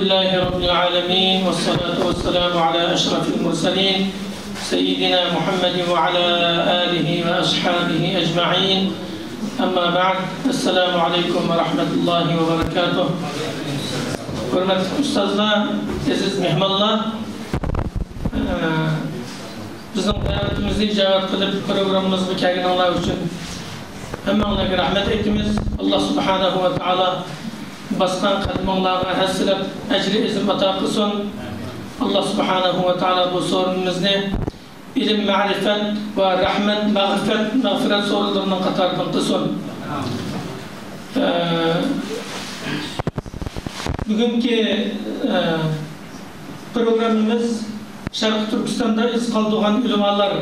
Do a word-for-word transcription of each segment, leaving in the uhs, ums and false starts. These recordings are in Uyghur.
لله رب العالمين، والصلاة والسلام على أشرف المرسلين، سيدنا محمد وعلى آله وأصحابه أجمعين. أما بعد، السلام عليكم ورحمة الله وبركاته. ھۆرمەتلىك ئۇستازلار، ئەزىز مېھمانلار، ئە، بىزنىڭ دەۋىتىمىزنى ئىجابەت قىلىپ، پروگراممىمىزغا كەلگىنىڭلار ئۈچۈن ھەممىڭلارغا رەھمەت ئېيتىمىز. ئاللا سۇبھانەھۇ ۋە تائالا باسقان قەدىمىڭلارغا ھەسسىلەپ ئەجرى ئېزىم ئاتا قىلسۇن. ئاللا سۇبھانەھۇ ۋە تائالا بۇ سورۇنىمىزنى ئىلىم، مەرىپەت ۋە رەھمەت، مەغپىرەت، مەغپىرەت سورۇنلىرىنىڭ قاتارىدىن قىلسۇن. ئە، بۈگۈنكى، ئە، پروگراممىمىز شەرقىي تۈركىستاندا ئىز قالدۇرغان ئۆلىمالار،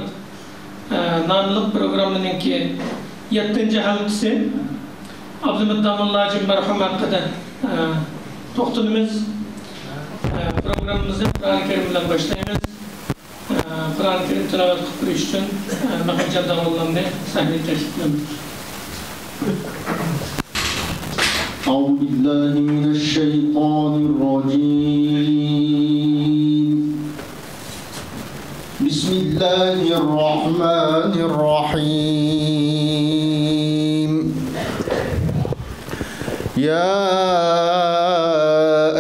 ئە، ناملىق پروگراممىنىڭكى يەتتىنچى ھالقىسى. ئابلىمىت داموللاجى مەرھۇم ھەققىدە، ئە، توختىلىمىز. ئە، پروگراممىمىزنى قۇرئان كەرىم بىلەن باشلايمىز. ئە، قۇرئان كەرىم تىلاۋەت قىلىپ بېرىش ئۈچۈن، ئە، مەھمۇتجان داغۇللامنى سەھنىگە تەكلىپ قىلىمىز. أعوذ بالله من الشيطان الرجيم. بسم الله الرحمن الرحيم. يا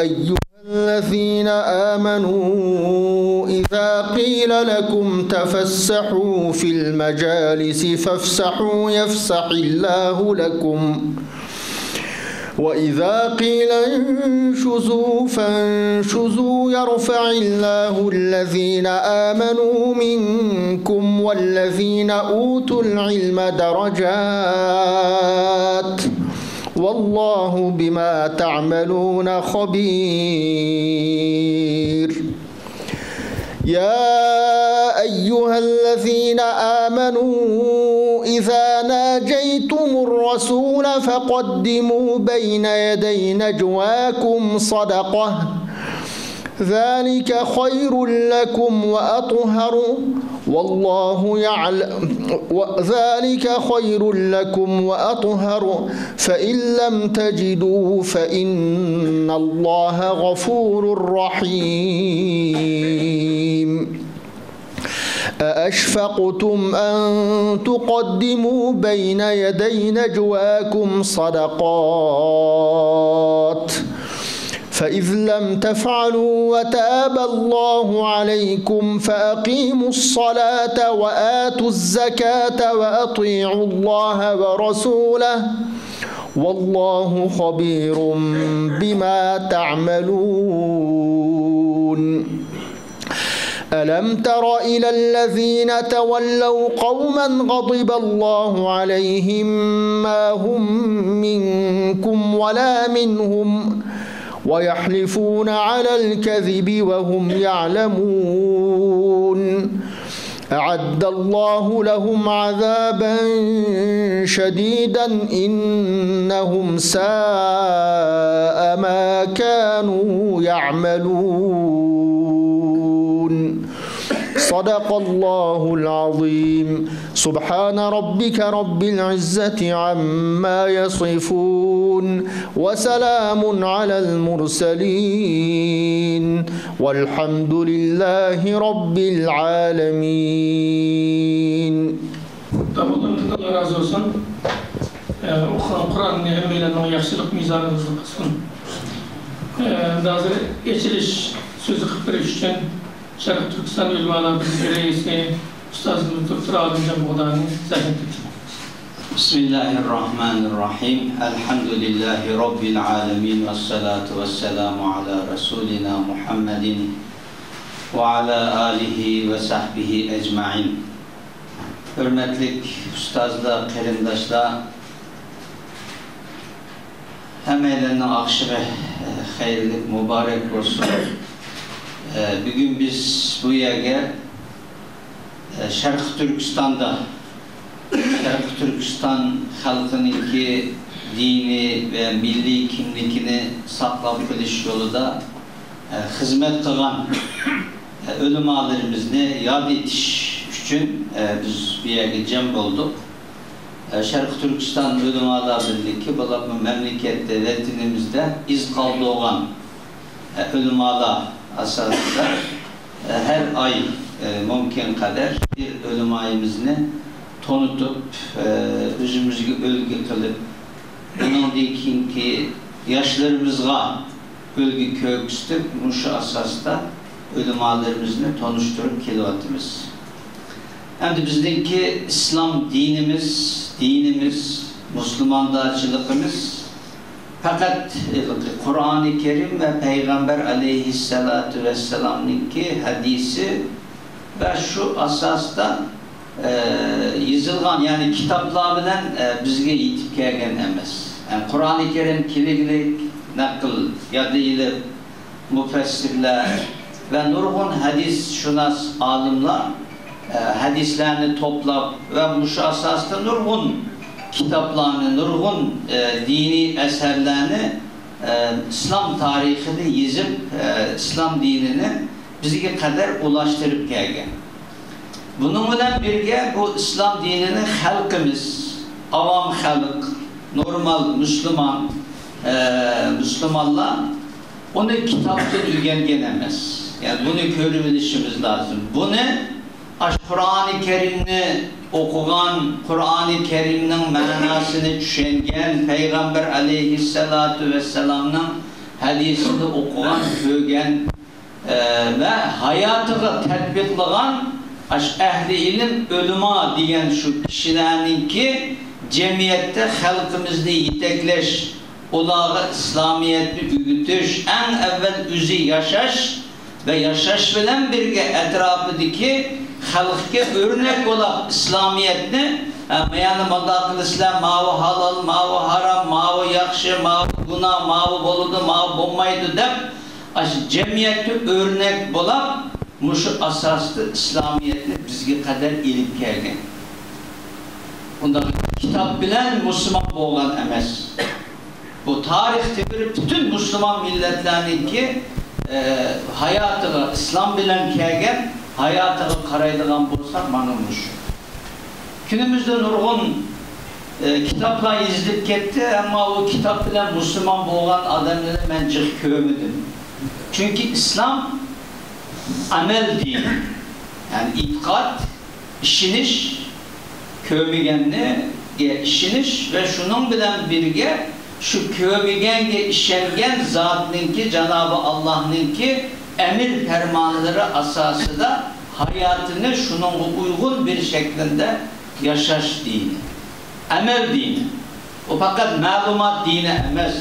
أيها الذين آمنوا إذا قيل لكم تفسحوا في المجالس فافسحوا يفسح الله لكم، وإذا قيل انشزوا فانشزوا يرفع الله الذين آمنوا منكم والذين أوتوا العلم درجات، والله بما تعملون خبير. يا أيها الذين آمنوا إذا ناجيتم الرسول فقدموا بين يدي نجواكم صدقة، ذلك خير لكم وأطهر، والله يعلم، ذلك خير لكم وأطهر، فإن لم تجدوا فإن الله غفور رحيم. أأشفقتم أن تقدموا بين يدي نجواكم صدقات، فإذ لم تفعلوا وتاب الله عليكم فأقيموا الصلاة وآتوا الزكاة وأطيعوا الله ورسوله، والله خبير بما تعملون. ألم تر إلى الذين تولوا قوما غضب الله عليهم ما هم منكم ولا منهم ويحلفون على الكذب وهم يعلمون. أعد الله لهم عذابا شديدا إنهم ساء ما كانوا يعملون. صدق الله العظيم. سبحان ربك رب العزة عما يصفون. وسلام على المرسلين. والحمد لله رب العالمين. داۋۇتنىڭ ئاللا رازى بولسۇن. ئە، ئوقۇغان قۇرئاننى ھەممەيلەننىڭ ياخشىلىق مىزانىغا قىلسۇن. ئە، ئەمدى ھازىر ئېچىلىش سۆزى قىلىپ بېرىش ئۈچۈن شەرقىي تۈركىستان ئۆلىمالار بىرلىكى رەئىسى ئۇستازىمىز دوكتور ئالىمجان بۇغدانى زەھمەتكە چاقىرىمىز. بسم الله الرحمن الرحيم. الحمد لله رب العالمين، والصلاة والسلام على رسولنا محمد وعلى آله وصحبه أجمعين. ھۆرمەتلىك ئۇستازلار، قېرىنداشلار، ھەممەيلەننىڭ ئاخشىمى، ئە، خەيرلىك، مۇبارەك بولسۇن. ئە، بۈگۈن بىز بۇ يەرگە، ئە، شەرقىي تۈركىستاندا، شەرقىي تۈركىستان خەلقىنىڭكى دىنىي ۋە مىللىي كىملىكىنى ساقلاپ قېلىش يولىدا، ئە، خىزمەت قىلغان، ئە، ئۆلىمالىرىمىزنى ياد ئېتىش ئۈچۈن، ئە، بىز بۇ يەرگە جەم بولدۇق. ئە، شەرقىي تۈركىستان ئۆلىمالار بىرلىكى بولۇپمۇ مەملىكەتتە، ۋەتىنىمىزدە ئىز قالدۇرغان، ئۆلىمالار ئاساسىدا، ئە، ھەر ئاي، ئە، مۇمكىن قەدەر بىر ئۆلىمايىمىزنى تونۇتۇپ، ئە، ئۆزىمىزگە ئۈلگە قىلىپ، ئۇنىڭدىن كېيىنكى ياشلىرىمىزغا ئۈلگە كۆرسىتىپ، مۇشۇ ئاساستا ئۆلىمالىرىمىزنى تونۇشتۇرۇپ كېلىۋاتىمىز. ئەمدى بىزنىڭكى ئىسلام دىنىمىز، دىنىمىز، مۇسۇلماندارچىلىقىمىز پەقەت قۇرئانى كەرىم ۋە پەيغەمبەر ئەلەيھىسسالاتۇ ۋەسسالامنىڭكى ھەدىسى ۋە شۇ ئاساستا، ئە، يېزىلغان، يەنى كىتابلار بىلەن، ئە، بىزگە يېتىپ كەلگەن ئەمەس. يەنى قۇرئانى كەرىم كېلىگلىك نەقىل يادا ئېلىپ، مۇپەسسىرلەر ۋە نۇرغۇن ھەدىسشۇناس ئالىملار، ئە، ھەدىسلەرنى توپلاپ ۋە مۇشۇ ئاساستا نۇرغۇن كىتابلارنى، نۇرغۇن، ئە، دىنىي ئەسەرلەرنى، ئە، ئىسلام تارىخىدا يېزىپ، ئە، ئىسلام دىنىنى بىزگە قەدەر ئۇلاشتۇرۇپ كەلگەن. بۇنىڭ بىلەن بىرگە بۇ ئىسلام دىنىنى خەلقىمىز، ئاۋام خەلق، نورمال مۇسۇلمان، ئە، مۇسۇلمانلار ئۇنى كىتابتىن ئۆگەنگەن ئەمەس. يەنى بۇنى كۆرۈۋېلىشىمىز لازىم. بۇنى ئاشۇ قۇرئانى كەرىمنى ئوقۇغان، قۇرئانى كەرىمنىڭ مەناسىنى چۈشەنگەن، پەيغەمبەر ئەلەيھىسسالاتۇ ۋەسسالامنىڭ ھەدىسىنى ئوقۇغان، كۆرگەن، ئە، ۋە ھاياتىغا تەتبىقلىغان ئاشۇ ئەھلى ئىلىم، ئۆلىما دېگەن شۇ كىشىلەرنىڭكى جەمئىيەتتە، خەلقىمىزنى يېتەكلەش، ئۇلارغا ئىسلامىيەتنى ئۆگىتىش، ئەڭ ئەۋۋەل ئۆزى ياشاش ۋە ياشاش بىلەن بىرگە ئەتراپىدىكى خەلققە ئۆرنەك بولاپ ئىسلامىيەتنى، ھە، مايانا مۇنداق قىلىسىلەر، ماۋۇ ھالال، ماۋۇ ھارام، ماۋۇ ياخشى، ماۋۇ گۇناھ، ماۋۇ بولىدۇ، ماۋۇ بولمايدۇ دەپ، ئاشۇ جەمئىيەتكە ئۆرنەك بولاپ، مۇشۇ ئاساستا ئىسلامىيەتنى بىزگە قەدەر ئېلىپ كەلگەن. ئۇنداق كىتاب بىلەن مۇسۇلمان بولغان ئەمەس. بۇ تارىختىن بېرى پۈتۈن مۇسۇلمان مىللەتلەرنىڭكى، ئە، ھاياتىغا ئىسلام بىلەن كەلگەن، ھاياتىغا قارايدىغان بولساق، مانا مۇشۇ. كۈنىمىزدە نۇرغۇن، ئە، كىتابلار يېزىلىپ كەتتى، ئەمما ئۇ كىتاب بىلەن مۇسۇلمان بولغان ئادەملەرنى مەن جىق كۆرمىدىم. چۈنكى ئىسلام ئەمەل دىنى، يەنى ئېتىقاد، ئىشىنىش، كۆرمىگەننىگە ئىشىنىش ۋە شۇنىڭ بىلەن بىرگە شۇ كۆرمىگەنگە ئىشەنگەن زاتنىڭكى، جانابى ئاللاھنىڭكى ئەمىر پەرمانلىرى ئاساسىدا ھاياتىنى شۇنىڭغا ئۇيغۇن بىر شەكلىدە ياشاش دىنى، ئەمەل دىنى. ئۇ پەقەت مەلۇمات دىنى ئەمەس.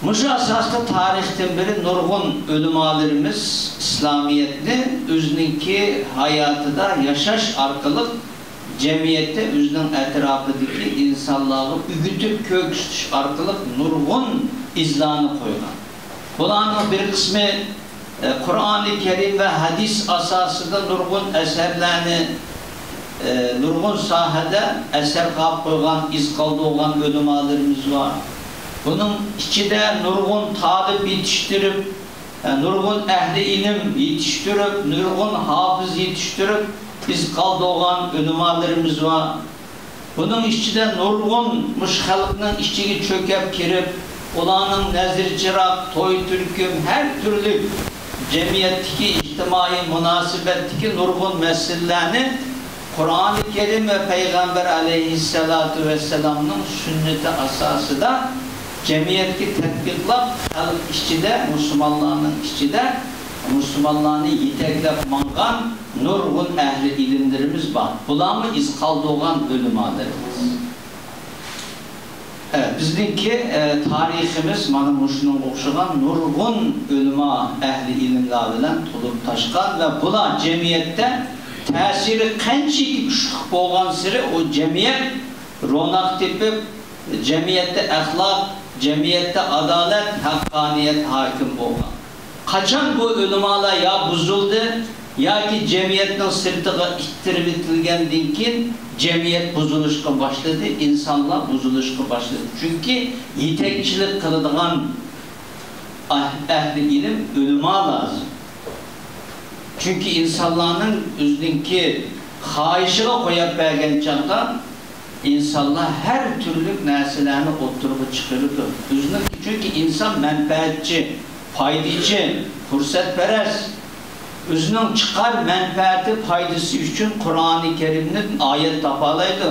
مۇشۇ ئاساستا تارىختىن بېرى نۇرغۇن ئۆلىمالىرىمىز ئىسلامىيەتنى ئۆزىنىڭكى ھاياتىدا ياشاش ئارقىلىق، جەمئىيەتتە ئۆزىنىڭ ئەتراپىدىكى ئىنسانلارغا ئۆگىتىپ كۆرسىتىش ئارقىلىق نۇرغۇن ئىزلارنى قويغان. بۇلارنىڭ بىر قىسمى ئە، قۇرئانى كەرىم ۋە ھەدىس ئاساسىدا نۇرغۇن ئەسەرلەرنى، ئە، نۇرغۇن ساھەدە ئەسەر قالدۇرۇپ قويغان، ئىز قالدۇرغان ئۆلىمالىرىمىز بار. بۇنىڭ ئىچىدە نۇرغۇن تالىپ يېتىشتۈرۈپ، ئە، نۇرغۇن ئەھلى ئىلىم يېتىشتۈرۈپ، نۇرغۇن ھاپىز يېتىشتۈرۈپ، ئىز قالدۇرغان ئۆلىمالىرىمىز بار. بۇنىڭ ئىچىدە نۇرغۇن مۇشۇ خەلقنىڭ ئىچىگە چۆكۈپ كىرىپ، ئۇلارنىڭ نەزىر-چىراغ، توي-تۈركۈم، ھەر تۈرلۈك جەمئىيەتتىكى ئىجتىمائىي مۇناسىۋەتتىكى نۇرغۇن مەسىلىلەرنى قۇرئانى كەرىم ۋە پەيغەمبەر ئەلەيھىسسالاتۇ ۋەسسالامنىڭ سۈننىتى ئاساسىدا جەمئىيەتكە تەتبىقلاپ، خەلق ئىچىدە، مۇسۇلمانلارنىڭ ئىچىدە مۇسۇلمانلارنى يېتەكلەپ ماڭغان نۇرغۇن ئەھلى ئىلىملىرىمىز بار. بۇلارمۇ ئىز قالدۇرغان ئۆلىمالىرىمىز. ئە، بىزنىڭكى، ئە، تارىخىمىز مانا مۇشۇنىڭغا ئوخشىغان نۇرغۇن ئۆلىما، ئەھلى ئىلىملار بىلەن تولۇپ تاشقان ۋە بۇلار جەمئىيەتتە تەسىرى قانچىكى كۈچلۈك بولغانسېرى ئۇ جەمئىيەت روناق تېپىپ، جەمئىيەتتە ئەخلاق، جەمئىيەتتە ئادالەت، ھەققانىيەت ھاكىم بولغان. قاچان بۇ ئۆلىمالار يا بۇزۇلدى، ياكى جەمئىيەتنىڭ سىرتىغا ئىتتىرىۋېتىلگەندىن كېيىن، جەمئىيەت بۇزۇلۇشقا باشلىدى، ئىنسانلار بۇزۇلۇشقا باشلىدى. چۈنكى يېتەكچىلىك قىلىدىغان ئەھ-، ئەھلى ئىلىم، ئۆلىما لازىم. چۈنكى ئىنسانلارنىڭ ئۆزىنىڭكى خاھىشىغا قويۇپ بەرگەن چاغدا، ئىنسانلار ھەر تۈرلۈك نەرسىلەرنى ئوتتۇرىغا چىقىرىدۇ. ئۆزىنىڭ، چۈنكى ئىنسان مەنپەئەتچى، پايدىچى، پۇرسەتپەرەس. ئۆزىنىڭ چىقار مەنپەئەتى، پايدىسى ئۈچۈن قۇرئانى كەرىمدىن ئايەت تاپالايدۇ.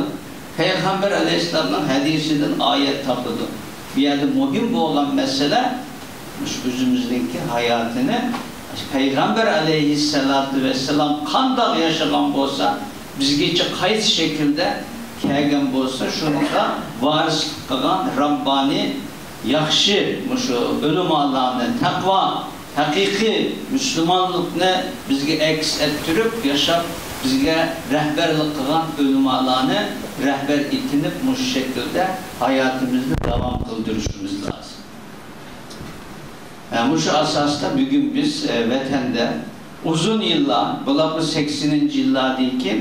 پەيغەمبەر ئەلەيھىسسالامنىڭ ھەدىسىدىن ئايەت تاپىدۇ. بۇ يەردە مۇھىم بولغان مەسىلە، مۇشۇ ئۆزىمىزنىڭكى ھاياتىنى پەيغەمبەر ئەلەيھىسسالاتۇ ۋەسسالام قانداق ياشىغان بولسا، بىزگىچە قايسى شەكىلدە كەلگەن بولسا، شۇنىڭغا ۋارىسلىق قىلغان رەببانىي ياخشى مۇشۇ ئۆلىمالارنى، تەقۋا، ھەقىقىي مۇسۇلمانلىقنى بىزگە ئەكس ئەتتۈرۈپ ياشاپ، بىزگە رەھبەرلىك قىلغان ئۆلىمالارنى رەھبەر ئېتىنىپ، مۇشۇ شەكىلدە ھاياتىمىزنى داۋام قىلدۇرۇشىمىز لازىم. ھە، مۇشۇ ئاساستا بۈگۈن بىز، ئە، ۋەتەندە ئۇزۇن يىللار، بولۇپمۇ سەكسىنىنچى يىللاردىن كېيىن،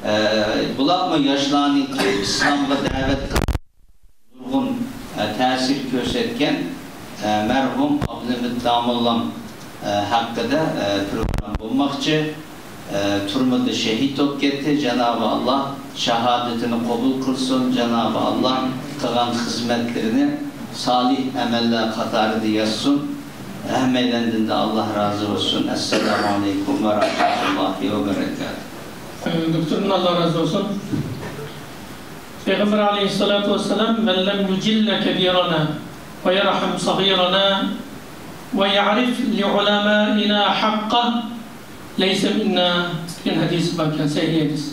ئە، بولۇپمۇ ياشلارنىڭكى ئىسلامغا دەۋەت قىلىپ، نۇرغۇن، ئە، تەسىر كۆرسەتكەن، ئە، مەرھۇم ئابلىمىت داموللام، ئە، ھەققىدە، ئە، پروگرامما بولماقچى. ئە، تۈرمىدە شېھىت بولۇپ كەتتى. جانابى ئاللا شاھادىتىنى قوبۇل قىلسۇن. جانابى ئاللا قىلغان خىزمەتلىرىنى سالىھ ئەمەللەر قاتارىدا يازسۇن. ھەممەيلەندىن دە ئاللا رازى بولسۇن. ئەسسالامۇ ئەلەيكۇم ۋە رەھمەتۇللاھى ۋە بەرەكاتۇھ. دوكتوردىن ئاللا رازى بولسۇن. پەيغەمبەر ئەلەيھىسسالاتۇ ۋەسسالام، مەن لەم يۇجىللە كەبىرەنا ۋە يەرھەم سەغىرەنا ۋە يەرىف لىئۇلەمائىنا ھەققەھ لەيسە مىننا دېگەن ھەدىسى باركەن، سەھىھ ھەدىس.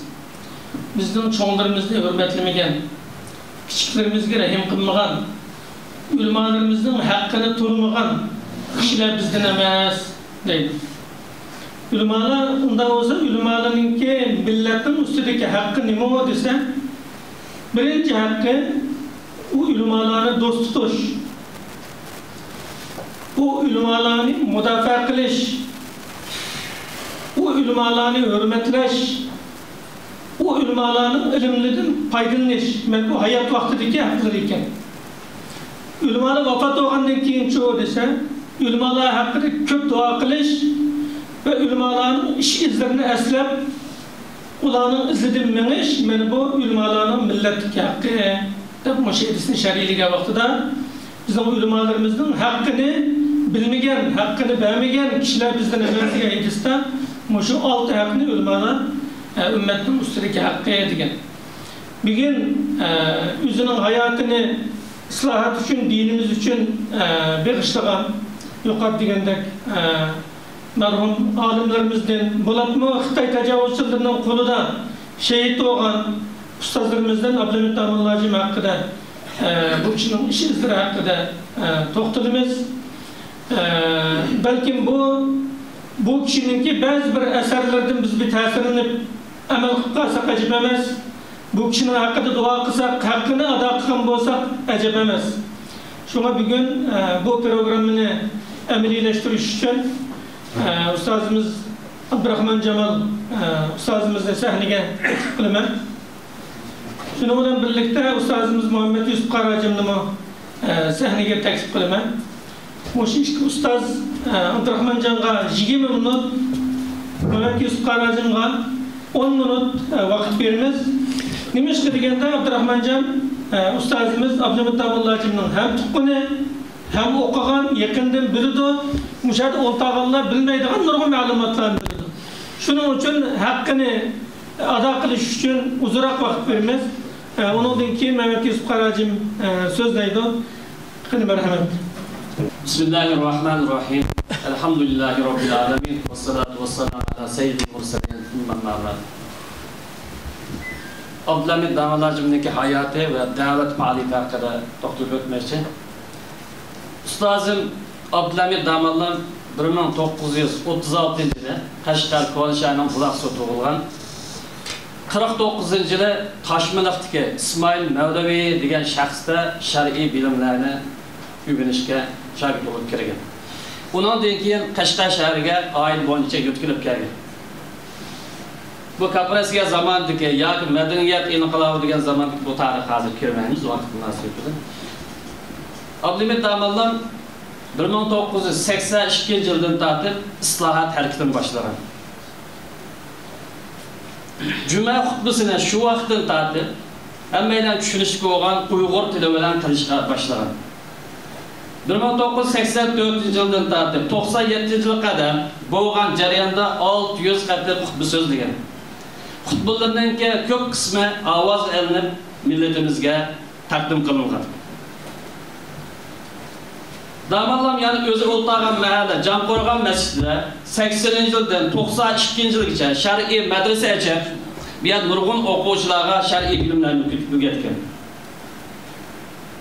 بىزنىڭ چوڭلىرىمىزنى ھۆرمەتلىمىگەن، كىچىكلىرىمىزگە رەھىم قىلمىغان، ئۆلىمالىرىمىزنىڭ ھەققىنى تونۇمىغان كىشىلەر بىزدىن ئەمەس، دەيدۇ. ئۆلىمالار، ئۇنداق بولسا، ئۆلىمالارنىڭكى مىللەتنىڭ ئۈستىدىكى ھەققى نېمە دېسە، بىرىنچى ھەققى، ئۇ ئۆلىمالارنى دوست تۇتۇش، ئۇ ئۆلىمالارنى مۇداپىئە قىلىش، ئۇ ئۆلىمالارنى ھۆرمەتلەش، ئۇ ئۆلىمالارنىڭ ئىلىملىرىدىن پايدىلىنىش، دېمەك، بۇ ھايات ۋاقتىدىكى ھەقلىرى ئىكەن. ئۆلىمالار ۋاپات بولغاندىن كېيىنچۇ دېسە، ئۆلىمالار ھەققىدە كۆپ دۇئا قىلىش ۋە ئۆلىمالارنىڭ ئىش ئىزلىرىنى ئەسلەپ، ئۇلارنىڭ ئىزىدىن مېڭىش، مانا بۇ ئۆلىمالارنىڭ مىللەتتىكى ھەققى، دەپ مۇشۇ ھەدىسنى شەرھلىگەن ۋاقتىدا، بىزنىڭ ئۆلىمالىرىمىزنىڭ ھەققىنى بىلمىگەن، ھەققىنى بەرمىگەن كىشىلەر بىزدىن ئەمەس دېگەن ھەدىستە مۇشۇ ئالتە ھەقنى ئۆلىمالار، ئە، ئۈممەتنىڭ ئۈستىدىكى ھەققى دېگەن. بۈگۈن، ئە، ئۆزىنىڭ ھاياتىنى ئىسلاھات ئۈچۈن، دىنىمىز ئۈچۈن، ئە، بېغىشلىغان، يۇقىرىدا دېگەندەك، ئە، مەرھۇم ئالىملىرىمىزدىن، بولۇپمۇ خىتاي تاجاۋۇزچىلىرىنىڭ قولىدا شېھىت بولغان ئۇستازلىرىمىزدىن ئابلىمىت داموللا ھاجىم ھەققىدە، ئە، بۇ كىشىنىڭ ئىش ئىزلىرى ھەققىدە، ئە، توختىلىمىز. ئە، بەلكىم بۇ، بۇ كىشىنىڭكى بەزى بىر ئەسەرلىرىدىن بىز بىر تەسىرلىنىپ ئەمەل قىلىپ قالساق ئەجەب ئەمەس. بۇ كىشىنىڭ ھەققىدە دۇئا قىلساق، ھەققىنى ئادا قىلغان بولساق ئەجەب ئەمەس. شۇڭا بۈگۈن، ئە، بۇ پروگراممىنى ئەمەلىيلەشتۈرۈش ئۈچۈن، ئە، ئۇستازىمىز ئابدۇراخمان جامال، ئە، ئۇستازىمىزنى سەھنىگە تەكلىپ قىلىمەن. شۇنىڭ بىلەن بىرلىكتە ئۇستازىمىز مۇھەممەد يۈسۈپ قارا ھاجىمنىمۇ، ئە، سەھنىگە تەكلىپ قىلىمەن. مۇشۇ ئىككى ئۇستاز، ئە، ئابدۇراخمانجانغا يىگىرمە مىنۇت، مەمەت يۈسۈپ قارا ھاجىمغا ئون مىنۇت، ئە، ۋاقىت بېرىمىز. نېمىشقا دېگەندە، ئابدۇراخمانجان، ئە، ئۇستازىمىز ئابلىمىت داموللا ھاجىمنىڭ ھەم تۇغقىنى، ھەم ئوقۇغان، يېقىندىن بىلىدۇ. مۇشۇ يەردە ئولتۇرغانلار بىلمەيدىغان نۇرغۇن مەلۇماتلارنى بىلىدۇ. شۇنىڭ ئۈچۈن ھەققىنى ئادا قىلىش ئۈچۈن ئۇزۇنراق ۋاقىت بېرىمىز. ئە، ئۇنىڭدىن كېيىن مەمەت يۈسۈپ قارا ھاجىم، ئە، سۆزلەيدۇ. قېنى، مەرھەمەت. بىسمىللاھىررەھمانىررەھىم. ئەلھەمدۇلىللاھى رەببىل ئالەمىن. ۋەسسالاتۇ ۋەسسالامۇ ئەلا سەييىدىل مۇرسەلىن. ئەمما بەئد. ئابدۇلھەمىد داموللا ھاجىمنىڭكى ھاياتى ۋە دەۋەت پائالىيىتى ھەققىدە توختىلىپ ئۆتمەكچى. ئۇستازىم ئابدۇلھەمىد داموللام بىر مىڭ توققۇز يۈز ئوتتۇز ئالتىنچى يىلى قەشقەر كونا شەھىرىنىڭ بۇلاقسۇ تۇغۇلغان. قىرىق توققۇزىنچى يىلى تاشمىلىقتىكى ئىسمائىل مەۋلەۋى دېگەن شەخستە شەرئىي بىلىملەرنى ئۆگىنىشكە شاگىرت بولۇپ كىرگەن. ئۇنىڭدىن كېيىن قەشقەر شەھىرىگە ئائىلە بويىچە يۆتكىلىپ كەلگەن. بۇ كاپىرەسگە زامانىدىكى ياكى مەدەنىيەت ئىنقىلابى دېگەن زاماندىكى بۇ تارىخ ھازىر كىرمەيمىز ۋاقىت مۇناسىۋىتى بىلەن. ئابلىمىت داموللام بىر مىڭ توققۇز يۈز سەكسەن ئىككىنچى يىلدىن تارتىپ ئىسلاھات ھەرىكىتىنى باشلىغان. جۈمە خۇتبىسىنى شۇ ۋاقىتتىن تارتىپ ھەممەيلەن چۈشىنىشكە بولغان ئۇيغۇر تىلى بىلەن قىلىشقا باشلىغان. بىر مىڭ توققۇز يۈز سەكسەن تۆتىنچى يىلدىن تارتىپ توقسان يەتتىنچى يىلغا قەدەر بولغان جەرياندا ئالتە يۈز قېتىم خۇتبە سۆزلىگەن. خۇتبىلىرىنىڭكى كۆپ قىسمى ئاۋازغا ئېلىنىپ، مىللىتىمىزگە تەقدىم قىلىنغان. داموللام يەنە ئۆزى ئولتۇرغان مەھەللە جامقورغان مەسچىتىدە سەكسىنىنچى يىلدىن توقسان ئىككىنچى يىلغىچە شەرئىي مەدرىسە ئېچىپ، بۇ يەردە نۇرغۇن ئوقۇۋچىلارغا شەرئىي بىلىملەرنى ئۆگەتكەن.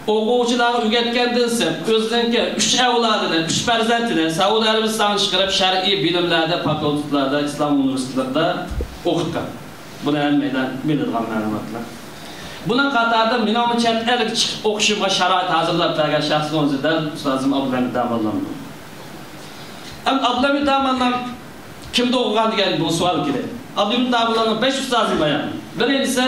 ئوقۇغۇچىلارغا ئۆگەتكەندىن سىرت، ئۆزىنىڭكى ئۈچ ئەۋلادىنى، ئۈچ پەرزەنتىنى سەئۇدى ئەرەبىستانغا چىقىرىپ، شەرئىي بىلىملەردە، فاكۇلتېتلاردا، ئىسلام ئۇنىۋېرسىتېتلىرىدا ئوقۇتقان. بۇنى ھەممەيلەن بىلىدىغان مەلۇماتلار. بۇنىڭ قاتارىدا مېنىڭمۇ چەت ئەلگە چىقىپ ئوقۇشۇمغا شارائىت ھازىرلاپ بەرگەن شەخسنىڭ ئۆزى دەل ئۇستازىم ئابدۇلھەمىد داموللامدۇر. ئەمدى ئابدۇلھەمىد داموللام كىمدە ئوقۇغان دېگەن بۇ سوئال كېلىدۇ. ئابدۇلھەمىد داموللامنىڭ بەش ئۇستازى بار. بىرىنچىسى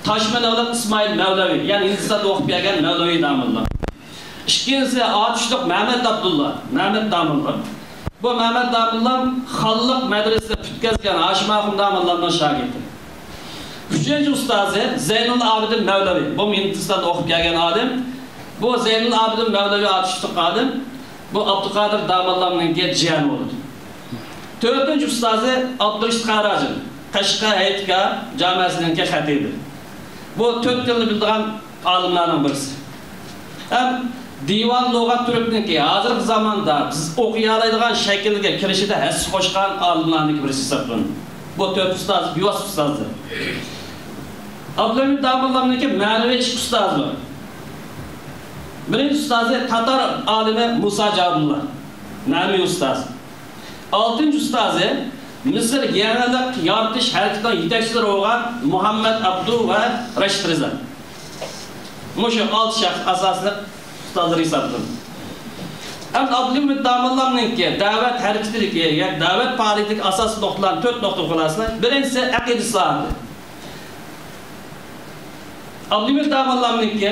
تاشمىنىغلىق ئىسمائىل مەۋلەۋى، يەنى ھىندىستاندا ئوقۇپ كەلگەن مەۋلەۋى داموللا. ئىككىنچىسى ئاتۇشلۇق مەمەت ئابدۇللا، مەمەت داموللا. بۇ مەمەت داموللام خانلىق مەدرىسىسىنى پۈتكۈزگەن ھاشىم ئاخۇن داموللامنىڭ شاگىرتى. ئۈچىنچى ئۇستازى زەينۇل ئابىدىن مەۋلەۋى، بۇ ھىندىستاندا ئوقۇپ كەلگەن ئالىم. بۇ زەينۇل ئابىدىن مەۋلەۋى ئاتۇشلۇق ئالىم، بۇ ئابدۇقادىر داموللامنىڭكى جىيەنى بولىدۇ. تۆتىنچى ئۇستازى ئابدۇرېشىت قاراجىن، قەشقەر ھەيتگاھ جامەسىنىڭكى خەتىبى. بۇ تۆت تىلنى بىلىدىغان ئالىملارنىڭ بىرسى. ھەم دىۋان لۇغەت تۈركنىڭكى ھازىرقى زاماندا بىز ئوقۇيالايدىغان شەكىلگە كىرىشىدە ھەسسە قوشقان ئالىملارنىڭكى بىرسى ھېسابلىنىدۇ. بۇ تۆت ئۇستاز بىۋاسىتە ئۇستازدۇر. ئابدۇلھەمىد داموللامنىڭكى مەنىۋى ئىككى ئۇستازى بار. بىرىنچى ئۇستازى تاتار ئالىمى مۇسا جارۇللا، مەنىۋى ئۇستازى. ئالتىنچى ئۇستازى مىسىر يېڭىلىق يارىتىش ھەرىكىتىنىڭ يېتەكچىلىرى بولغان مۇھەممەد ئابدۇ ۋە رەشىد رىزا. مۇشۇ ئالتە شەخس ئاساسلىق ئۇستازلىرى ھېسابلىنىدۇ. ئەمدى ئابدۇلھەمىد داموللامنىڭكى دەۋەت ھەرىكىتىدىكى، يەنى دەۋەت پائالىيىتىدىكى ئاساسلىق نۇقتىلارنى تۆت نۇقتىغا خۇلاسىلەش. بىرىنچىسى، ئەقىدە ئىسلاھاتى. ئابدۇلھەمىد داموللامنىڭكى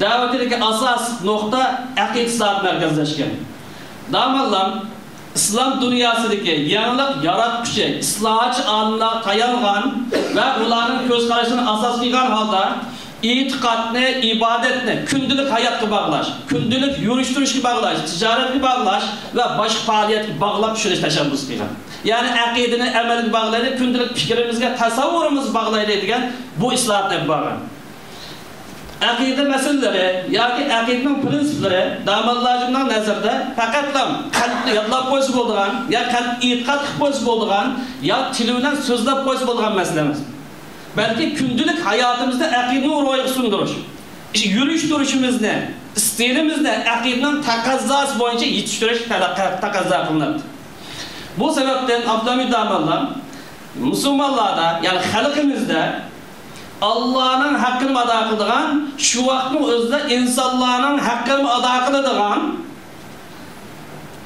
دەۋىتىدىكى ئاساسلىق نۇقتا ئەقىدە ئىسلاھاتى مەركەزلەشكەن. داموللام ئىسلام دۇنياسىدىكى يېڭىلىق ياراتقۇچى، ئىسلاھاتچى ئالىملارغا تايانغان ۋە ئۇلارنىڭ كۆز قارىشىنى ئاساس قىلغان ھالدا ئېتىقادنى، ئىبادەتنى كۈندىلىك ھاياتقا باغلاش، كۈندىلىك يۈرۈش-تۇرۇشقا باغلاش، تىجارەتكە باغلاش ۋە باشقا پائالىيەتكە باغلاپ چۈشۈرۈش تەشەببۇس قىلغان. يەنى ئەقىدىنى ئەمەلگە باغلايلى، كۈندىلىك پىكرىمىزگە، تەسەۋۋۇرىمىزغا باغلايلى دېگەن بۇ ئىسلاھات ئېلىپ بارغان. ئەقىدە مەسىلىلىرى ياكى ئەقىدىنىڭ پىرىنسىپلىرى داموللاجىمنىڭ نەزىرىدە پەقەتلا قەلبتە يادلاپ قويسا بولىدىغان، يا قەلب ئېتىقاد قىلىپ قويسا بولىدىغان، يا تىل بىلەن سۆزلەپ قويسا بولىدىغان مەسىلە ئەمەس. بەلكى كۈندىلىك ھاياتىمىزدا ئەقىدىنىڭ روھىغا سىڭدۈرۈش، يۈرۈش-تۇرۇشىمىزنى، ئىستىلىمىزنى ئەقىدىنىڭ تەقەززاسى بويىچە يېتىشتۈرۈش تەلەق-، تەقەززا قىلىناتتى. بۇ سەۋەبتىن ئابدۇلھەمىد داموللا مۇسۇلمانلاردا، يەنى خەلقىمىزدە ئاللانىڭ ھەققىنى ئادا قىلىدىغان، شۇ ۋاقىتنىڭ ئۆزىدە ئىنسانلارنىڭ ھەققىنى ئادا قىلىدىغان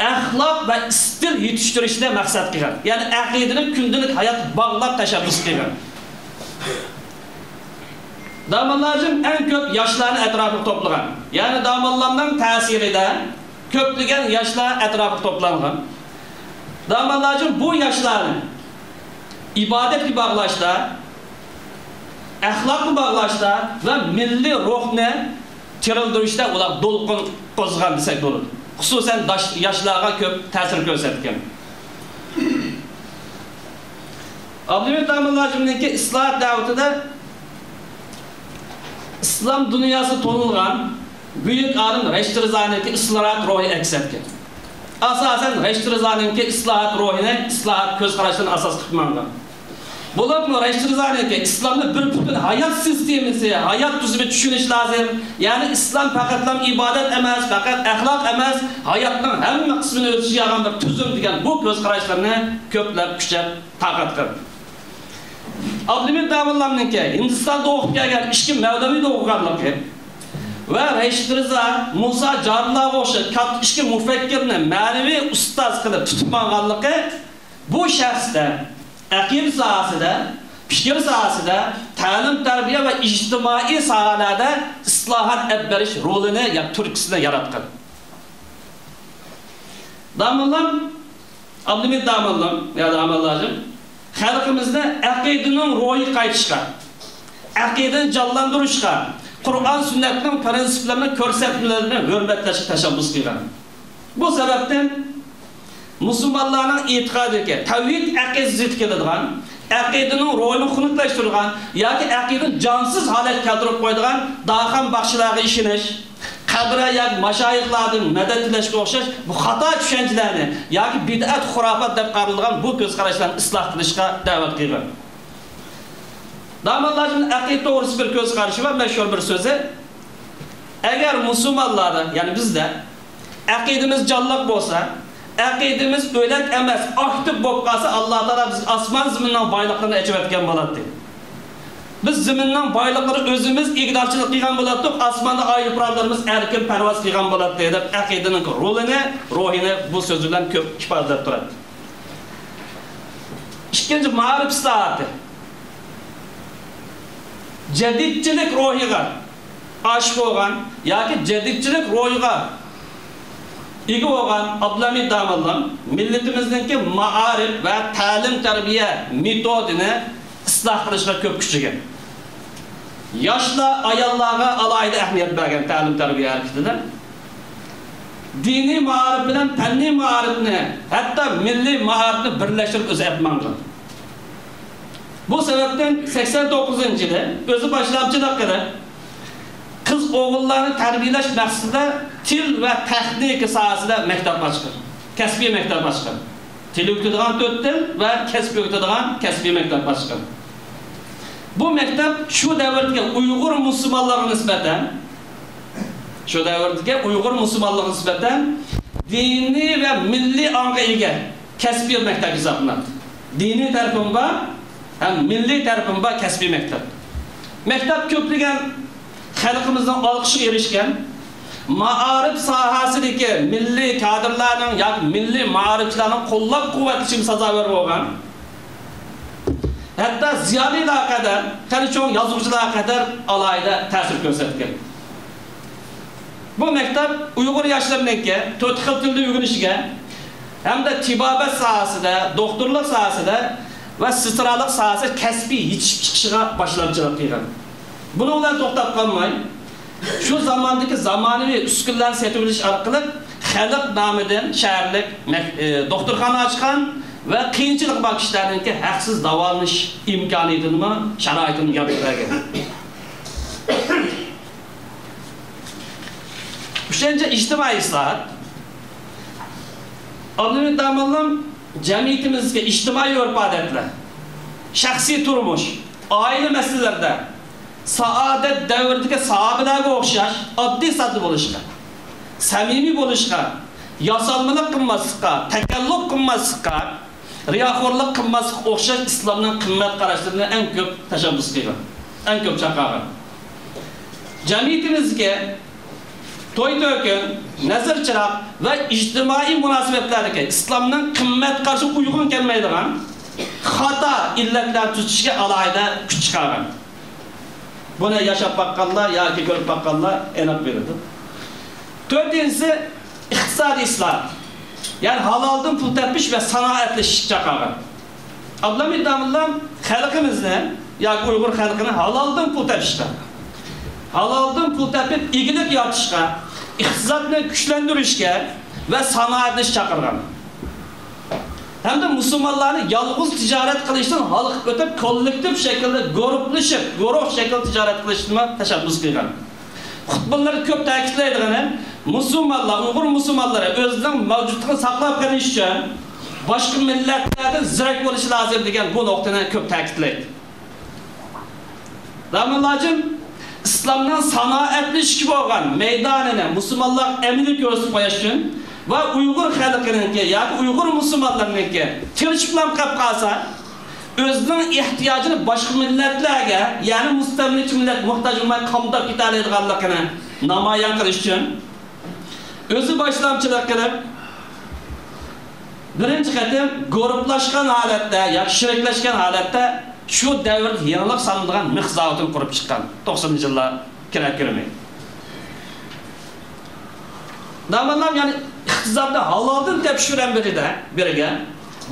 ئەخلاق ۋە ئىستىل يېتىشتۈرۈشنى مەقسەت قىلغان. يەنى ئەقىدىنى كۈندىلىك ھاياتقا باغلاپ تەشەببۇس قىلغان. داموللاجىم ئەڭ كۆپ ياشلارنى ئەتراپىغا توپلىغان. يەنى داموللامنىڭ تەسىرىدە كۆپلىگەن ياشلار ئەتراپىغا توپلانغان. داموللاجىم بۇ ياشلارنى ئىبادەتكە باغلاشتا، ئەخلاققا باغلاشتا ۋە مىللىي روھنى تىرىلدۈرۈشتە ئۇلار دولقۇن قوزغىغان دېسەك بولىدۇ. خۇسۇسەن، داش-، ياشلارغا كۆپ تەسىر كۆرسەتكەن. ئابدۇلھەمىد داموللاجىمنىڭكى ئىسلاھات دەۋىتىدە ئىسلام دۇنياسى تونۇلغان بۈيۈك ئالىم رەشىد رىزانىڭكى ئىسلاھات روھى ئەكس ئەتكەن. ئاساسەن، رەشىد رىزانىڭكى ئىسلاھات روھىنى، ئىسلاھات كۆز قاراشلىرىنى ئاساس قىلىپ ماڭغان. بولۇپمۇ رەشىد رىزانىڭكى ئىسلامنى بىر پۈتۈن ھايات سىستېمىسى، ھايات تۈزۈمى چۈشىنىش لازىم. يەنى ئىسلام پەقەتلا ئىبادەت ئەمەس، پەقەت ئەخلاق ئەمەس، ھاياتنىڭ ھەممە قىسمىنى ئۆز ئىچىگە ئالغان بىر تۈزۈم دېگەن بۇ كۆز قاراشلىرىنى كۆپلەپ كۈچەپ تارقاتقان. ئابدۇلھەمىد داموللامنىڭكى ھىندىستاندا ئوقۇپ كەلگەن ئىككى مەۋلەۋىدە ئوقۇغانلىقى ۋە رەشىد رىزا، مۇسا جارۇللاغا ئوخشاش كاتتا ئىككى مۇفەككىرنى مەنىۋى ئۇستاز قىلىپ تۇتۇپ ماڭغانلىقى بۇ شەخستە ئەقىدە ساھەسىدە، پىكىر ساھەسىدە، تەلىم-تەربىيە ۋە ئىجتىمائىي ساھەلەردە ئىسلاھات ئېلىپ بېرىش رولىنى يا تۈرتكىسىنى ياراتقان. داموللام، ئابدۇلھەمىد داموللام يا داموللاجىم خەلقىمىزنى ئەقىدىنىڭ روھىغا قايتىشقا، ئەقىدىنى جانلاندۇرۇشقا، قۇرئان سۈننەتنىڭ پىرىنسىپلىرىنى، كۆرسەتمىلىرىنى ھۆرمەتلەشكە تەشەببۇس قىلغان. بۇ سەۋەبتىن مۇسۇلمانلارنىڭ ئېتىقادىدىكى تەۋھىد ئەقىدىسىگە زىت كېلىدىغان، ئەقىدىنىڭ روھىنى خۇنۈكلەشتۈرىدىغان ياكى ئەقىدىنى جانسىز ھالەتكە كەلتۈرۈپ قويىدىغان داخان باخشىلارغا ئىشىنىش، قەبرە ياكى ماشايىخلاردىن مەدەت تىلەشكە ئوخشاش بۇ خاتا چۈشەنچىلەرنى ياكى بىدئەت، خۇراپات دەپ قارىلىدىغان بۇ كۆز قاراشلارنى ئىسلاھ قىلىشقا دەۋەت قىلغان. داموللادىن ئەقىدە توغرىسىدا بىر كۆز قارىشى بار، مەشھۇر بىر سۆزى. ئەگەر مۇسۇلمانلاردا، يەنى بىزدە ئەقىدىمىز جانلىق بولسا، ئەقىدىمىز ئۆلەك ئەمەس، ئاكتىپ بولۇپ قالسا، ئاللا تائالا بىزگە ئاسمان زېمىننىڭ بايلىقلىرىنى ئېچىۋەتكەن بولاتتى. بىز زېمىننىڭ بايلىقلىرى ئۆزىمىز ئىگىدارچىلىق قىلغان بولاتتۇق، ئاسماندا ئايروپىلانلىرىمىز ئەركىن پەرۋاز قىلغان بولاتتى، دەپ ئەقىدىنىڭ رولىنى، روھىنى بۇ سۆز بىلەن كۆپ ئىپادىلەپ تۇراتتى. ئىككىنچى، مائارىپ ئىسلاھاتى. جەدىدچىلىك روھىغا ئاشىق بولغان ياكى جەدىدچىلىك روھىغا ئىگە بولغان ئابدۇلھەمىد داموللام مىللىتىمىزنىڭكى مائارىپ ۋە تەلىم-تەربىيە مېتودىنى ئىسلاھ قىلىشقا كۆپ كۈچىگەن. ياشلار، ئاياللارغا ئالاھىدە ئەھمىيەت بەرگەن تەلىم-تەربىيە ھەرىكىتىدە. دىنىي مائارىپ بىلەن پەننىي مائارىپنى، ھەتتا مىللىي مائارىپنى بىرلەشتۈرۈپ ئۆزى ئېلىپ ماڭغان. بۇ سەۋەبتىن سەكسەن توققۇزىنچى يىلى ئۆزى باشلامچىلىق قىلىپ، قىز-ئوغۇللارنى تەربىيەلەش مەقسىتىدە تىل ۋە تېخنىكا ساھەسىدە مەكتەپ ئاچقان، كەسپىي مەكتەپ ئاچقان. تىل ئۆگىتىدىغان تۆت تىل ۋە كەسىپ ئۆگىتىدىغان كەسپىي مەكتەپ ئاچقان. بۇ مەكتەپ شۇ دەۋردىكى ئۇيغۇر مۇسۇلمانلىرىغا نىسبەتەن، شۇ دەۋردىكى ئۇيغۇر مۇسۇلمانلىرىغا نىسبەتەن دىنىي ۋە مىللىي ئاڭغا ئىگە كەسپىي مەكتەپ ھېسابلىناتتى. دىنىي تەرىپىمۇ بار ھەم مىللىي تەرىپىمۇ بار كەسپىي مەكتەپ. مەكتەپ كۆپلىگەن خەلقىمىزنىڭ ئالقىشىغا ئېرىشكەن، مائارىپ ساھەسىدىكى مىللىي كادىرلارنىڭ ياكى مىللىي مائارىپچىلارنىڭ قوللاپ-قۇۋۋەتلىشىگە سازاۋەر بولغان، ھەتتا زىيالىيلارغا قەدەر، خېلى چوڭ يازغۇچىلارغا قەدەر ئالاھىدە تەسىر كۆرسەتكەن. بۇ مەكتەپ ئۇيغۇر ياشلىرىنىڭكى تۆت خىل تىلنى ئۆگىنىشىگە ھەمدە تېبابەت ساھەسىدە، دوختۇرلۇق ساھەسىدە ۋە سېسترالىق ساھەسىدە كەسپىي يېتىشىپ چىقىشىغا باشلامچىلىق قىلغان. بۇنىڭ بىلەن توختاپ قالماي، شۇ زاماندىكى زامانىۋى ئۈسكۈنىلەرنى سېتىۋېلىش ئارقىلىق خەلق نامىدىن شەھەرلىك مەك-، ئى، دوختۇرخانا ئاچقان ۋە قىيىنچىلىقى بار كىشىلەرنىڭكى ھەقسىز داۋالىنىش ئىمكانىيىتىنىمۇ، شارائىتىنىمۇ يارىتىپ بەرگەن. ئۈچىنچى، ئىجتىمائىي ئىسلاھات. ئابدۇلھەمىد داموللام جەمئىيىتىمىزدىكى ئىجتىمائىي ئۆرپ-ئادەتلەر، شەخسىي تۇرمۇش، ئائىلە مەسىلىلىرىدە سائادەت دەۋرىدىكى ساھابىلەرگە ئوخشاش ئاددىي-ساددا بولۇشقا، سەمىمىي بولۇشقا، ياسالمىلىق قىلماسلىققا، تەكەللۇپ قىلماسلىققا، رىياخورلۇق قىلماسلىققا ئوخشاش ئىسلامنىڭ قىممەت قاراشلىرىنى ئەڭ كۆپ تەشەببۇس قىلغان، ئەڭ كۆپ چاقىرغان. جەمئىيىتىمىزدىكى توي-تۆكۈن، نەزىر-چىراغ ۋە ئىجتىمائىي مۇناسىۋەتلەردىكى ئىسلامنىڭ قىممەت قارىشىغا ئۇيغۇن كەلمەيدىغان خاتا ئىللەتلەرنى تۈزىتىشكە ئالاھىدە كۈچ چىقارغان. بۇنى ياشاپ باققانلار ياكى كۆرۈپ باققانلار ئېنىق بىلىدۇ. تۆتىنچىسى، ئىقتىسادىي ئىسلاھات. يەنى ھالالدىن پۇل تېپىش ۋە سانائەتلىشىشكە چاقىرغان. ئابدۇلھەمىد داموللام خەلقىمىزنى ياكى ئۇيغۇر خەلقىنى ھالالدىن پۇل تېپىشقا، ھالالدىن پۇل تېپىپ ئىگىلىك يارىتىشقا، ئىقتىسادنى كۈچلەندۈرۈشكە ۋە سانائەتلىشىشكە چاقىرغان. ھەمدە مۇسۇلمانلارنى يالغۇز تىجارەت قىلىشتىن ھالقىپ ئۆتۈپ، كوللېكتىپ شەكىلدە گۇرۇپپىلىشىپ، گۇرۇھ شەكلىدە تىجارەت قىلىشتىنمۇ تەشەببۇس قىلغان. خۇتبىلىرىدا كۆپ تەكىتلەيدىغىنى، مۇسۇلمانلار، ئۇيغۇر مۇسۇلمانلىرى ئۆزىنىڭ مەۋجۇتلۇقىنى ساقلاپ قېلىش ئۈچۈن باشقا مىللەتلەردىن زېرەك بولۇشى لازىم دېگەن بۇ نۇقتىنى كۆپ تەكىتلەيدۇ. داموللاجىم ئىسلامنىڭ سانائەتلىشىشكە بولغان مەيدانىنى مۇسۇلمانلارغا ئەمەلىي كۆرسىتىپ قويۇش ئۈچۈن ۋە ئۇيغۇر خەلقىنىڭكى ياكى ئۇيغۇر مۇسۇلمانلىرىنىڭكى تىرىشىپلا قېلىپ قالسا، ئۆزىنىڭ ئېھتىياجىنى باشقا مىللەتلەرگە، يەنى مۇستەملىكىچى مىللەت موھتاج بولماي قامداپ كېتەلەيدىغانلىقىنى نامايان قىلىش ئۈچۈن، ئۆزى باشلامچىلىق قىلىپ، بىرىنچى قېتىم گۇرۇپپىلاشقان ھالەتتە ياكى شېرىكلەشكەن ھالەتتە شۇ دەۋردە يېڭىلىق سانىلىدىغان مىخ زاۋۇتىنى قۇرۇپ چىققان، توقسىنىنچى يىللار كىرە كىرىمى. داموللام يەنى ئىقتىسادنى ھالالدىن تېپىش بىلەن بىرىدە، بىرگە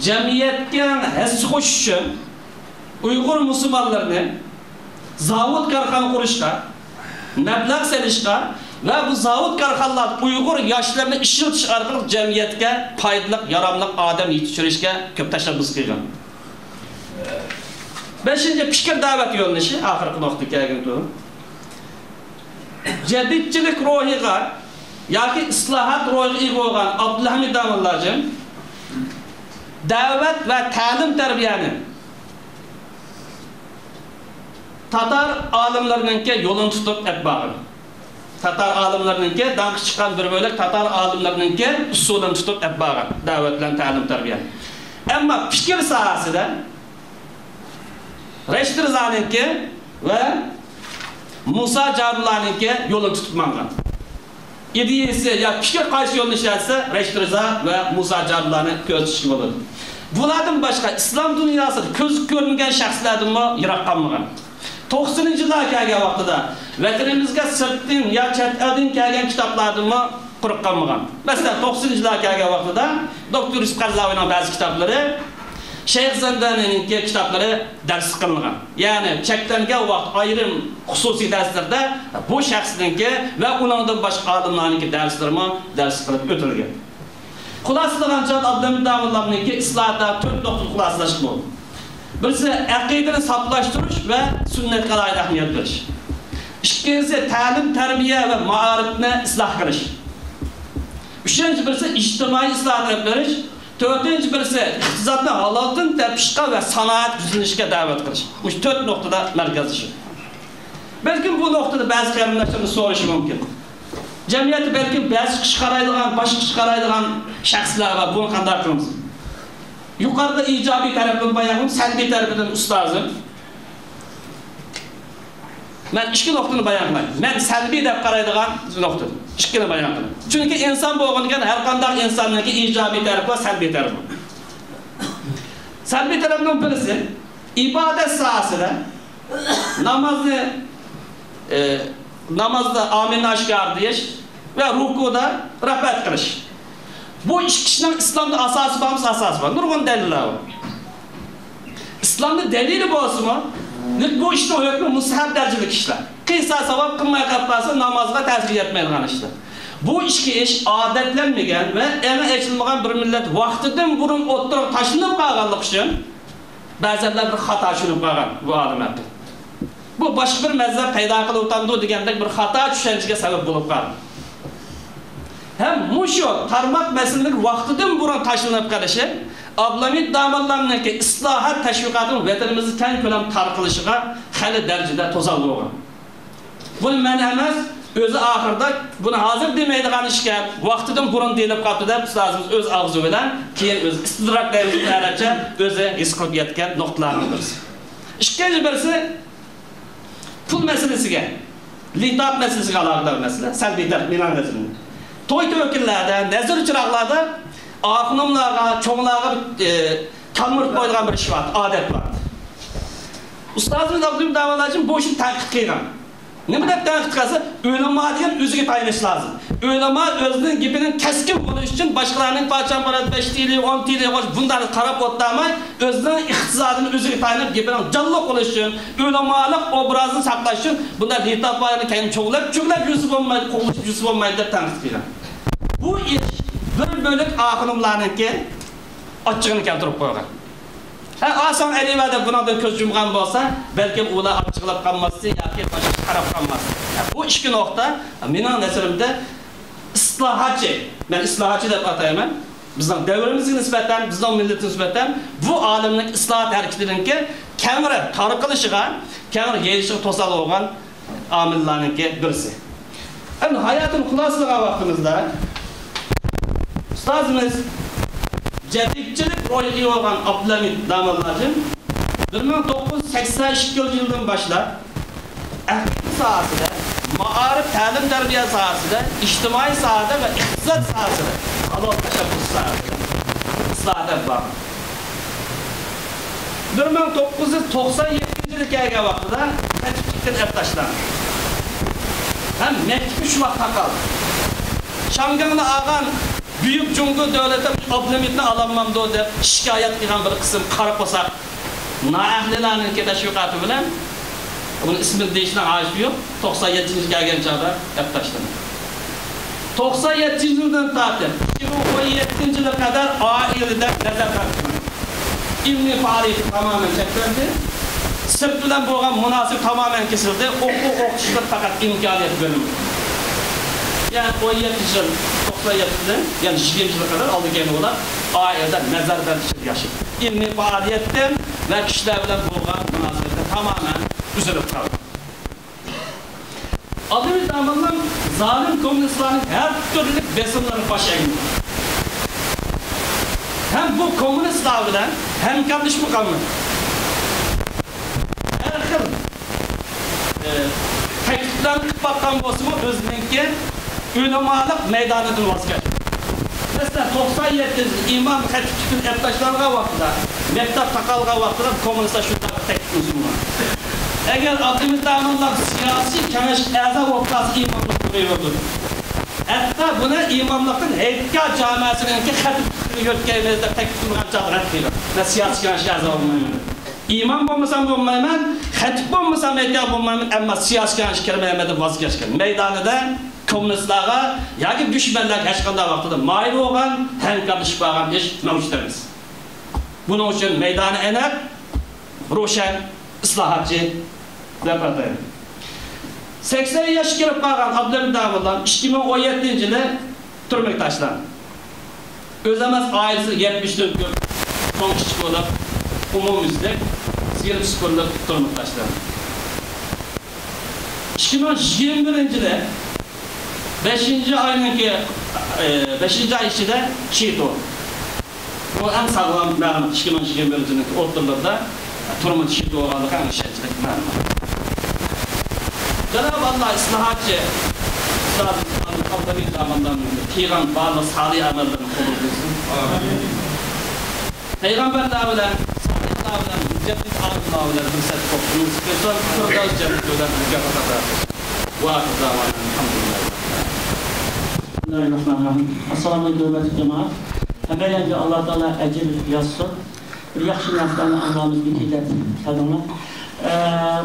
جەمئىيەتكە ھەسسە قوشۇش ئۈچۈن ئۇيغۇر مۇسۇلمانلىرىنى زاۋۇت كارخانا قۇرۇشقا، مەبلەغ سېلىشقا ۋە بۇ زاۋۇت كارخانىلاردا ئۇيغۇر ياشلىرىنى ئىشلىتىش ئارقىلىق جەمئىيەتكە پايدىلىق، ياراملىق ئادەم يېتىشتۈرۈشكە كۆپ تەشەببۇس قىلغان. بەشىنچى، پىكىر دەۋەت يۆنىلىشى، ئاخىرقى نۇقتىغا كەلگىنى تۇرۇپ. جەدىدچىلىك روھىغا ياكى ئىسلاھات روھىغا ئىگە بولغان ئابدۇلھەمىد داموللاجىم دەۋەت ۋە تەلىم تەربىيەنى تاتار ئالىملىرىنىڭكى يولىنى تۇتۇپ ئەپ بارغان. تاتار ئالىملىرىنىڭكى، داڭقى چىققان بىر بۆلەك تاتار ئالىملىرىنىڭكى ئۇسۇلىنى تۇتۇپ ئەپ بارغان دەۋەت بىلەن تەلىم تەربىيە. ئەمما پىكىر ساھەسىدە رەشىد رىزانىڭكى ۋە مۇسا جارۇللانىڭكى يولىنى تۇتۇپ ماڭغان. ئىدىيىسى يا پىكىر قايسى يۆنىلىشتە دېسە، رەشىد رىزا ۋە مۇسا جارۇللانى كۆزىتىشكە بولىدۇ. بۇلاردىن باشقا ئىسلام دۇنياسىدا كۆزگە كۆرۈنگەن شەخسلەردىنمۇ يىراق قالمىغان. توقسىنىنچى يىللارغا كەلگەن ۋاقتىدا ۋەتىنىمىزگە سىرتتىن يا چەت ئەلدىن كەلگەن كىتابلاردىنمۇ قۇرۇق قالمىغان. مەسىلەن، توقسىنىنچى يىللارغا كەلگەن ۋاقتىدا دوكتور يۈسۈپ قەرزاۋىنىڭ بەزى كىتابلىرى، شەيخ زەندانىنىڭكى كىتابلىرى دەرس قىلىنغان. يەنى چەكلەنگەن ۋاقىت ئايرىم خۇسۇسىي دەرسلەردە بۇ شەخسنىڭكى ۋە ئۇنىڭدىن باشقا ئالىملارنىڭكى دەرسلىرىمۇ دەرس قىلىپ ئۆتۈلگەن. خۇلاسىلىغان چاغدا ئابدۇلھەمىد داموللامنىڭكى ئىسلاھاتلار تۆت نۇقتىدا خۇلاسىلاشقا بولىدۇ. بىرسى، ئەقىدىنى ساپلاشتۇرۇش ۋە سۈننەتكە ئالاھىدە ئەھمىيەت بېرىش. ئىككىنچىسى، تەلىم، تەربىيە ۋە مائارىپنى ئىسلاھ قىلىش. ئۈچىنچى بىرسى، ئىجتىمائىي ئىسلاھات ئېلىپ بېرىش. تۆتىنچى بىرسى، ئىقتىسادنى ھالالدىن تېپىشقا ۋە سانائەت يۈزلىنىشكە دەۋەت قىلىش. مۇشۇ تۆت نۇقتىدا مەركەزلىشىدۇ. بەلكىم بۇ نۇقتىدا بەزى قېرىنداشلىرىمىز سورىشى مۇمكىن. جەمئىيەتتە بەلكىم بەزى ئىشقا قارايدىغان، باشقا ئىشقا قارايدىغان شەخسلەر بار، بۇنى قانداق قىلىمىز؟ يۇقىرىدا ئىجابىي تەرىپىنى بايان قىلدىم، سەلبىي تەرىپىدىن ئۇستازىم. مەن ئىككى نۇقتىنى بايان قىلاي. مەن سەلبىي دەپ قارايدىغان نۇقتا. ئىككىنى بايان قىلاي. چۈنكى ئىنسان بولغىنىكەن، ھەر قانداق ئىنساننىڭكى ئىجابىي تەرىپى بار، سەلبىي تەرىپى بار. سەلبىي تەرەپنىڭ بىرسى، ئىبادەت ساھەسىدە نامازنى، ئى، نامازدا ئامىننى ئاشكارا دېيىش ۋە رۇكۇدا رەپەت قىلىش. بۇ ئىككى ئىشنىڭ ئىسلامدا ئاساسى بارمۇ؟ ئاساسى بار. نۇرغۇن دەلىللەر بار. ئىسلامدا دەلىلى بولسىمۇ، لېكىن بۇ ئىشنىڭ ھۆكمى مۇستەھەب دەرىجىلىك ئىشلار. قىلسا ساۋاب، قىلماي قېلىپ قالسا نامازغا تەسىر يەتمەيدىغان ئىشلار. بۇ ئىككى ئىش ئادەتلەنمىگەن ۋە ئېڭى ئېچىلمىغان بىر مىللەت ۋاقتىدىن بۇرۇن ئوتتۇرىغا تاشلىنىپ قالغانلىقى ئۈچۈن، بەزەنلەر بىر خاتا چۈشىنىپ قالغان بۇ ئالىم ھەققىدە. بۇ باشقا بىر مەزھەپ پەيدا قىلىۋاتامدۇ دېگەندەك بىر خاتا چۈشەنچىگە سەۋەب بولۇپ قالدى. ھەم مۇشۇ تارماق مەسىلىلىرى ۋاقتىدىن بۇرۇن تاشلىنىپ قېلىشى ئابلامىت داموللامنىڭكى ئىسلاھات تەشۋىقاتىنىڭ ۋەتىنىمىزدە كەڭ كۆلەم تارقىلىشىغا خېلى دەرىجىدە توسال بولغان. بۇنى مەن ئەمەس، ئۆزى ئاخىرىدا بۇنى ھازىر دېمەيدىغان ئىشكەن، ۋاقتىدىن بۇرۇن دېيىلىپ قاپتۇ دەپ ئۇستازىمىز ئۆز ئاغزى بىلەن، كېيىن ئۆزى ئىستىدراك دەيمىز ئەرەبچە، ئۆزى ھېس قىلىپ يەتكەن نۇقتىلارنىڭ بىرسى. ئىككىنچى بىرسى، پۇل مەسىلىسىگە، لىتاب مەسىلىسىگە ئالاقىدار مەسىلە، سەلبىي تەرەپ مېنىڭ نەزىرىمدە. توي تۆكۈنلەردە، نەزىر چىراغلاردا ئاخۇنۇملارغا، چوڭلارغا، ئى، كالمۇرت قويىدىغان بىر ئىش بار، ئادەت بار. ئۇستازىمىز ئابدۇلمۇت داموللاجىم بۇ ئىشنى تەنقىد قىلغان. نېمە دەپ تەنقىد قىلسا، ئۆلىما دېگەن ئۆزىگە تايىنىش لازىم. ئۆلىما ئۆزىنىڭ گېپىنىڭ كەسكىن بولۇشى ئۈچۈن باشقىلارنىڭ پاچان پارات بەش تىلى، ئون تىلى، خوش، بۇنداقنى قاراپ ئولتۇرماي، ئۆزىنىڭ ئىقتىسادىنى ئۆزىگە تايىنىپ، گېپىنىڭ جانلىق بولۇشى ئۈچۈن، ئۆلىمالىق ئوبرازىنى ساقلاش ئۈچۈن بۇنداق لىتاپلارنى كەينى چوغلاپ، چۆگلەپ يۈرسە بولمايدۇ، قوغلىشىپ يۈرسە بولمايدۇ دەپ تەنقىد قىلغان. بۇ ئىش بىر بۆلەك ئاخۇنۇملارنىڭكى ئاچچىقىنى كەلتۈرۈپ قويغان. ھە، ئاسان ئەلىۋا دەپ بۇنىڭدىن كۆز يۇمغان بولسا، بەلكىم ئۇلار ئاچچىقلاپ قالماستى ياكى باشقىچە قاراپ قالماستى. ھە، بۇ ئىككى نۇقتا مېنىڭ نەزىرىمدە ئىسلاھاتچى، مەن ئىسلاھاتچى دەپ ئاتايمەن. بىزنىڭ دەۋرىمىزگە نىسبەتەن، بىزنىڭ مىللىتىمىزگە نىسبەتەن بۇ ئالەمنىڭ ئىسلاھات ھەرىكىتىنىڭكى كەڭرى تارقىلىشىغا، كەڭرى يېيىلىشىغا توسال بولغان ئامىللارنىڭكى بىرسى. ئەمدى ھاياتىنى خۇلاسىلىغان ۋاقتىمىزدا، ئۇستازىمىز جەدىدچىلىك روھىغا ئىگە بولغان ئابدۇلھەمىد داموللاجىم بىر مىڭ توققۇز يۈز سەكسەن ئىككىنچى يىلدىن باشلاپ ئەقىدە ساھەسىدە، مائارىپ، تەلىم-تەربىيە ساھەسىدە، ئىجتىمائىي ساھەدە ۋە ئىقتىساد ساھەسىدە، ھالال تەشەببۇس ساھەسىدە ئىسلاھات ئېلىپ بارغان. بىر مىڭ توققۇز يۈز توقسان يەتتىنچى يىلى كەلگەن ۋاقتىدا مەكتىپتىن ئېلىپ تاشلاندى. ھەم مەكتىپى شۇ ۋاقىت تاقالدى. شاڭگاڭنى ئالغان بۈيۈك جۇڭگو دۆلىتى ئابلىمىتنى ئالالمامدۇ دەپ شىكايەت قىلغان بىر قىسىم قارا قورساق نائەھلىلەرنىڭكى تەشۋىقاتى بىلەن ئۇنى ئىسمىنى دېيىشنىڭ ھاجىتى يوق. توقسان يەتتىنچى يىلى كەلگەن چاغدا دەپ تاشلىدى. توقسان يەتتىنچى يىلدىن تارتىپ ئىككى مىڭ ئون يەتتىنچى يىلى قەدەر ئائىلىدە نەزەردە تۇتۇلدى. ئىلمىي پائالىيىتى تامامەن چەكلەندى. سىرت بىلەن بولغان مۇناسىۋىتى تامامەن كېسىلدى. ئوقۇ ئوقۇتۇشقا پەقەت ئىمكانىيەت بېرىلمىدى. يەنى ئون يەتتىنچى يىل، توقسان يەتتىدىن، يەنى يىگىرمە يىلغا قەدەر ئالدى كېيىن ئۇلار ئائىلىدە نەزەردە تۇتۇلۇپ ياشىدى. ئىلمىي پائالىيەتتىن ۋە كىشىلەر بىلەن بولغان مۇناسىۋەتتىن تامامەن ئۈزۈلۈپ قالدى. ئابدۇلھەمىد داموللام زالىم كوممۇنىستلارنىڭ ھەر تۈرلۈك بېسىملىرىغا باش ئەگمىدى. ھەم بۇ كوممۇنىستلار بىلەن ھەمكارلىشىپمۇ قالمىدى. ھەر خىل، ئە، تەكلىپلەرنى قىلىپ باققان بولسىمۇ، ئۆزىنىڭكى ئۆلىمالىق مەيدانىدىن ۋاز كەچتى. مەسىلەن، توقسان يەتتىنچى يىل ئىمام خەتىپ پۈتۈن ئەپ تاشلانغان ۋاقتىدا، مەكتەپ تاقالغان ۋاقتىدا كوممۇنىستلار شۇنداق بىر تەكلىپنى سۇنغان. ئەگەر ئابدۇلھەمىد داموللا سىياسىي كېڭەشكە ئەزا بولۇپ قالسا، ئىماملىق قويۇۋېرىدۇ. ھەتتا بۇنى ئىماملىقتىن ھېيتگاھ جامەسىنىڭكى خەتىپ پۈتۈنىگە يۆتكەيمىز دەپ تەكلىپ قىلغان چاغدا رەت قىلغان. مەن سىياسىي كېڭەشكە ئەزا بولمايمەن. ئىمام بولمىسام بولمايمەن، خەتىپ بولمىسام ھېيتگاھ بولمايمەن، ئەمما سىياسىي كېڭەشكە كىرمەيمەن دەپ ۋاز كەچكەن. مەيدانىدا كوممۇنىستلارغا ياكى دۈشمەنلەرگە ھەرقانداق ۋاقىتتا مايىل بولغان، ھەمكارلىشىپ بارغان ئىش مەۋجۇت ئەمەس. بۇنىڭ ئۈچۈن مەيدانى ئېنىق، روشەن، ئىسلاھاتچى دەپ ئاتايمەن. سەكسەن ياشقا كىرىپ قالغان ئابدۇلھەمىد داموللام ئىككى مىڭ ئون يەتتىنچى يىلى تۈرمىگە تاشلاندى. ئۆزى ئەمەس، ئائىلىسىدە يەتمىشتىن كۆپ چوڭ كىچىك بولۇپ، ئومۇميۈزلۈك، زىيىنسىز كۆرۈلۈپ تۈرمىگە تاشلاندى. ئىككى مىڭ يىگىرمە بىرىنچى يىلى بەشىنچى ئاينىڭكى، ئى، بەشىنچى ئاي ئىچىدە شېھىت بولدى. بۇ ئەڭ ساغلام مەلۇمات، ئىككى مىڭ يىگىرمە بىرىنچى يىلنىڭ ئوتتۇرىلىرىدا تۈرمىدە شېھىت بولغانلىقى ئەڭ ئىشەنچلىك مەلۇمات. جانابى ئاللا ئىسلاھاتچى ئۇستازىمىز ئابدۇلھەمىد داموللامنىڭ قىلغان بارلىق سالىھ ئەمەللىرىنى قوبۇل قىلسۇن. پەيغەمبەرلەر بىلەن، سالىھلار بىلەن، ھۆججەتلىك ئالىملار بىلەن بىر سەپتە توپلىشىپ كەلسۇن، فىردەۋس جەننىتى بىلەن مۇكاپات ئاتا قىلسۇن. ۋاخىر داۋانا ئەلھەمدۇلىللاھ. بىسمىللاھىررەھمانىررەھىم. ئەسسالامۇ ئەلەيكۇم، ھۆرمەتلىك جامائەت. ھەممەيلەنگە ئاللا تائالا ئەجىر يازسۇن. بىر ياخشى نەرسىلەرنى ئاڭلىمىزمىكى دەپ كەلدىڭلار. ئە،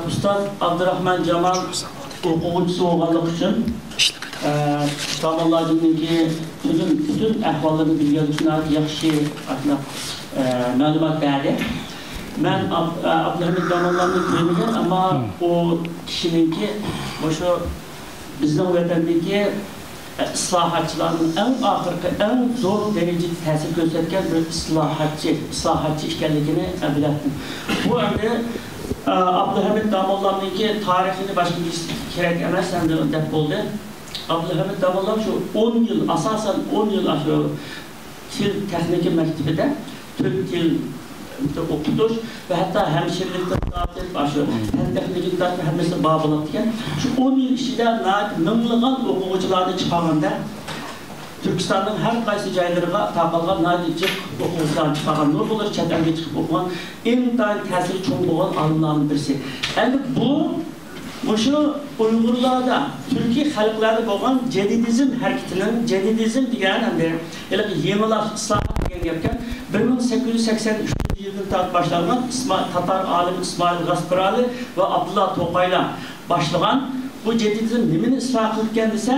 ئۇستاز ئابدۇراخمان جامال ئوقۇغۇچىسى بولغانلىقى ئۈچۈن، ئە، داموللادىننىڭكى پۈتۈن، پۈتۈن ئەھۋاللىرىنى بىلگەنلىكى ئۈچۈن ناھايىتى ياخشى ئاتلاق، ئە، مەلۇمات بەردى. مەن ئاب-، ئە، ئابدۇلھەمىد داموللامنى كۆرمىگەن، ئەمما ئۇ كىشىنىڭكى مۇشۇ بىزنىڭ ۋەتەندىكى ئىسلاھاتچىلارنىڭ ئەڭ ئاخىرقى، ئەڭ زور دەرىجىدە تەسىر كۆرسەتكەن بىر ئىسلاھاتچى، ئىسلاھاتچى ئىكەنلىكىنى بىلەتتىم. بۇ ئەمدى، ئابدۇلھەمىد داموللامنىڭكى تارىخىنى باشقا بىلىش كېرەك ئەمەس، ئەمدى دەپ بولدى. ئابدۇلھەمىد داموللام شۇ ئون يىل، ئاساسەن ئون يىل ئاشۇ تىل تېخنىكا مەكتىپىدە تۈرك تىل ئوقۇتۇش ۋە ھەتتا ھەمشىرىلىكتىن تارتىپ، ئاشۇ پەن تېخنىكىدىن تارتىپ ھەممىسى بار بولاتتىكەن. شۇ ئون يىل ئىچىدە ناھايىتى مىڭلىغان ئوقۇغۇچىلارنى چىقارغاندا، تۈركىستاننىڭ ھەر قايسى جايلىرىغا تارقالغان ناھايىتى جىق ئوقۇغۇچىلارنى چىقارغان، نۇرغۇنلىرى چەت ئەلگە چىقىپ ئوقۇغان، ئىنتايىن تەسىرى چوڭ بولغان ئالىملارنىڭ بىرسى. ئەمدى بۇ مۇشۇ ئۇيغۇرلاردا، تۈركىي خەلقلەردە بولغان جەدىدىزم ھەرىكىتىنىڭ، جەدىدىزم دېگەن ئەمدى ھېلىقى يېڭىلاش، ئىسلاھات دېگەن گەپكەن. بىر مىڭ سەككىز يۈز سەكسەن ئۈچىنچى يىلدىن تارتىپ باشلانغان ئىسما-، تاتار ئالىمى ئىسمائىل غاسپىرالى ۋە ئابدۇللا توقايلار باشلىغان بۇ جەدىدىزم نېمىنى ئىسلاھ قىلىدىكەن دېسە،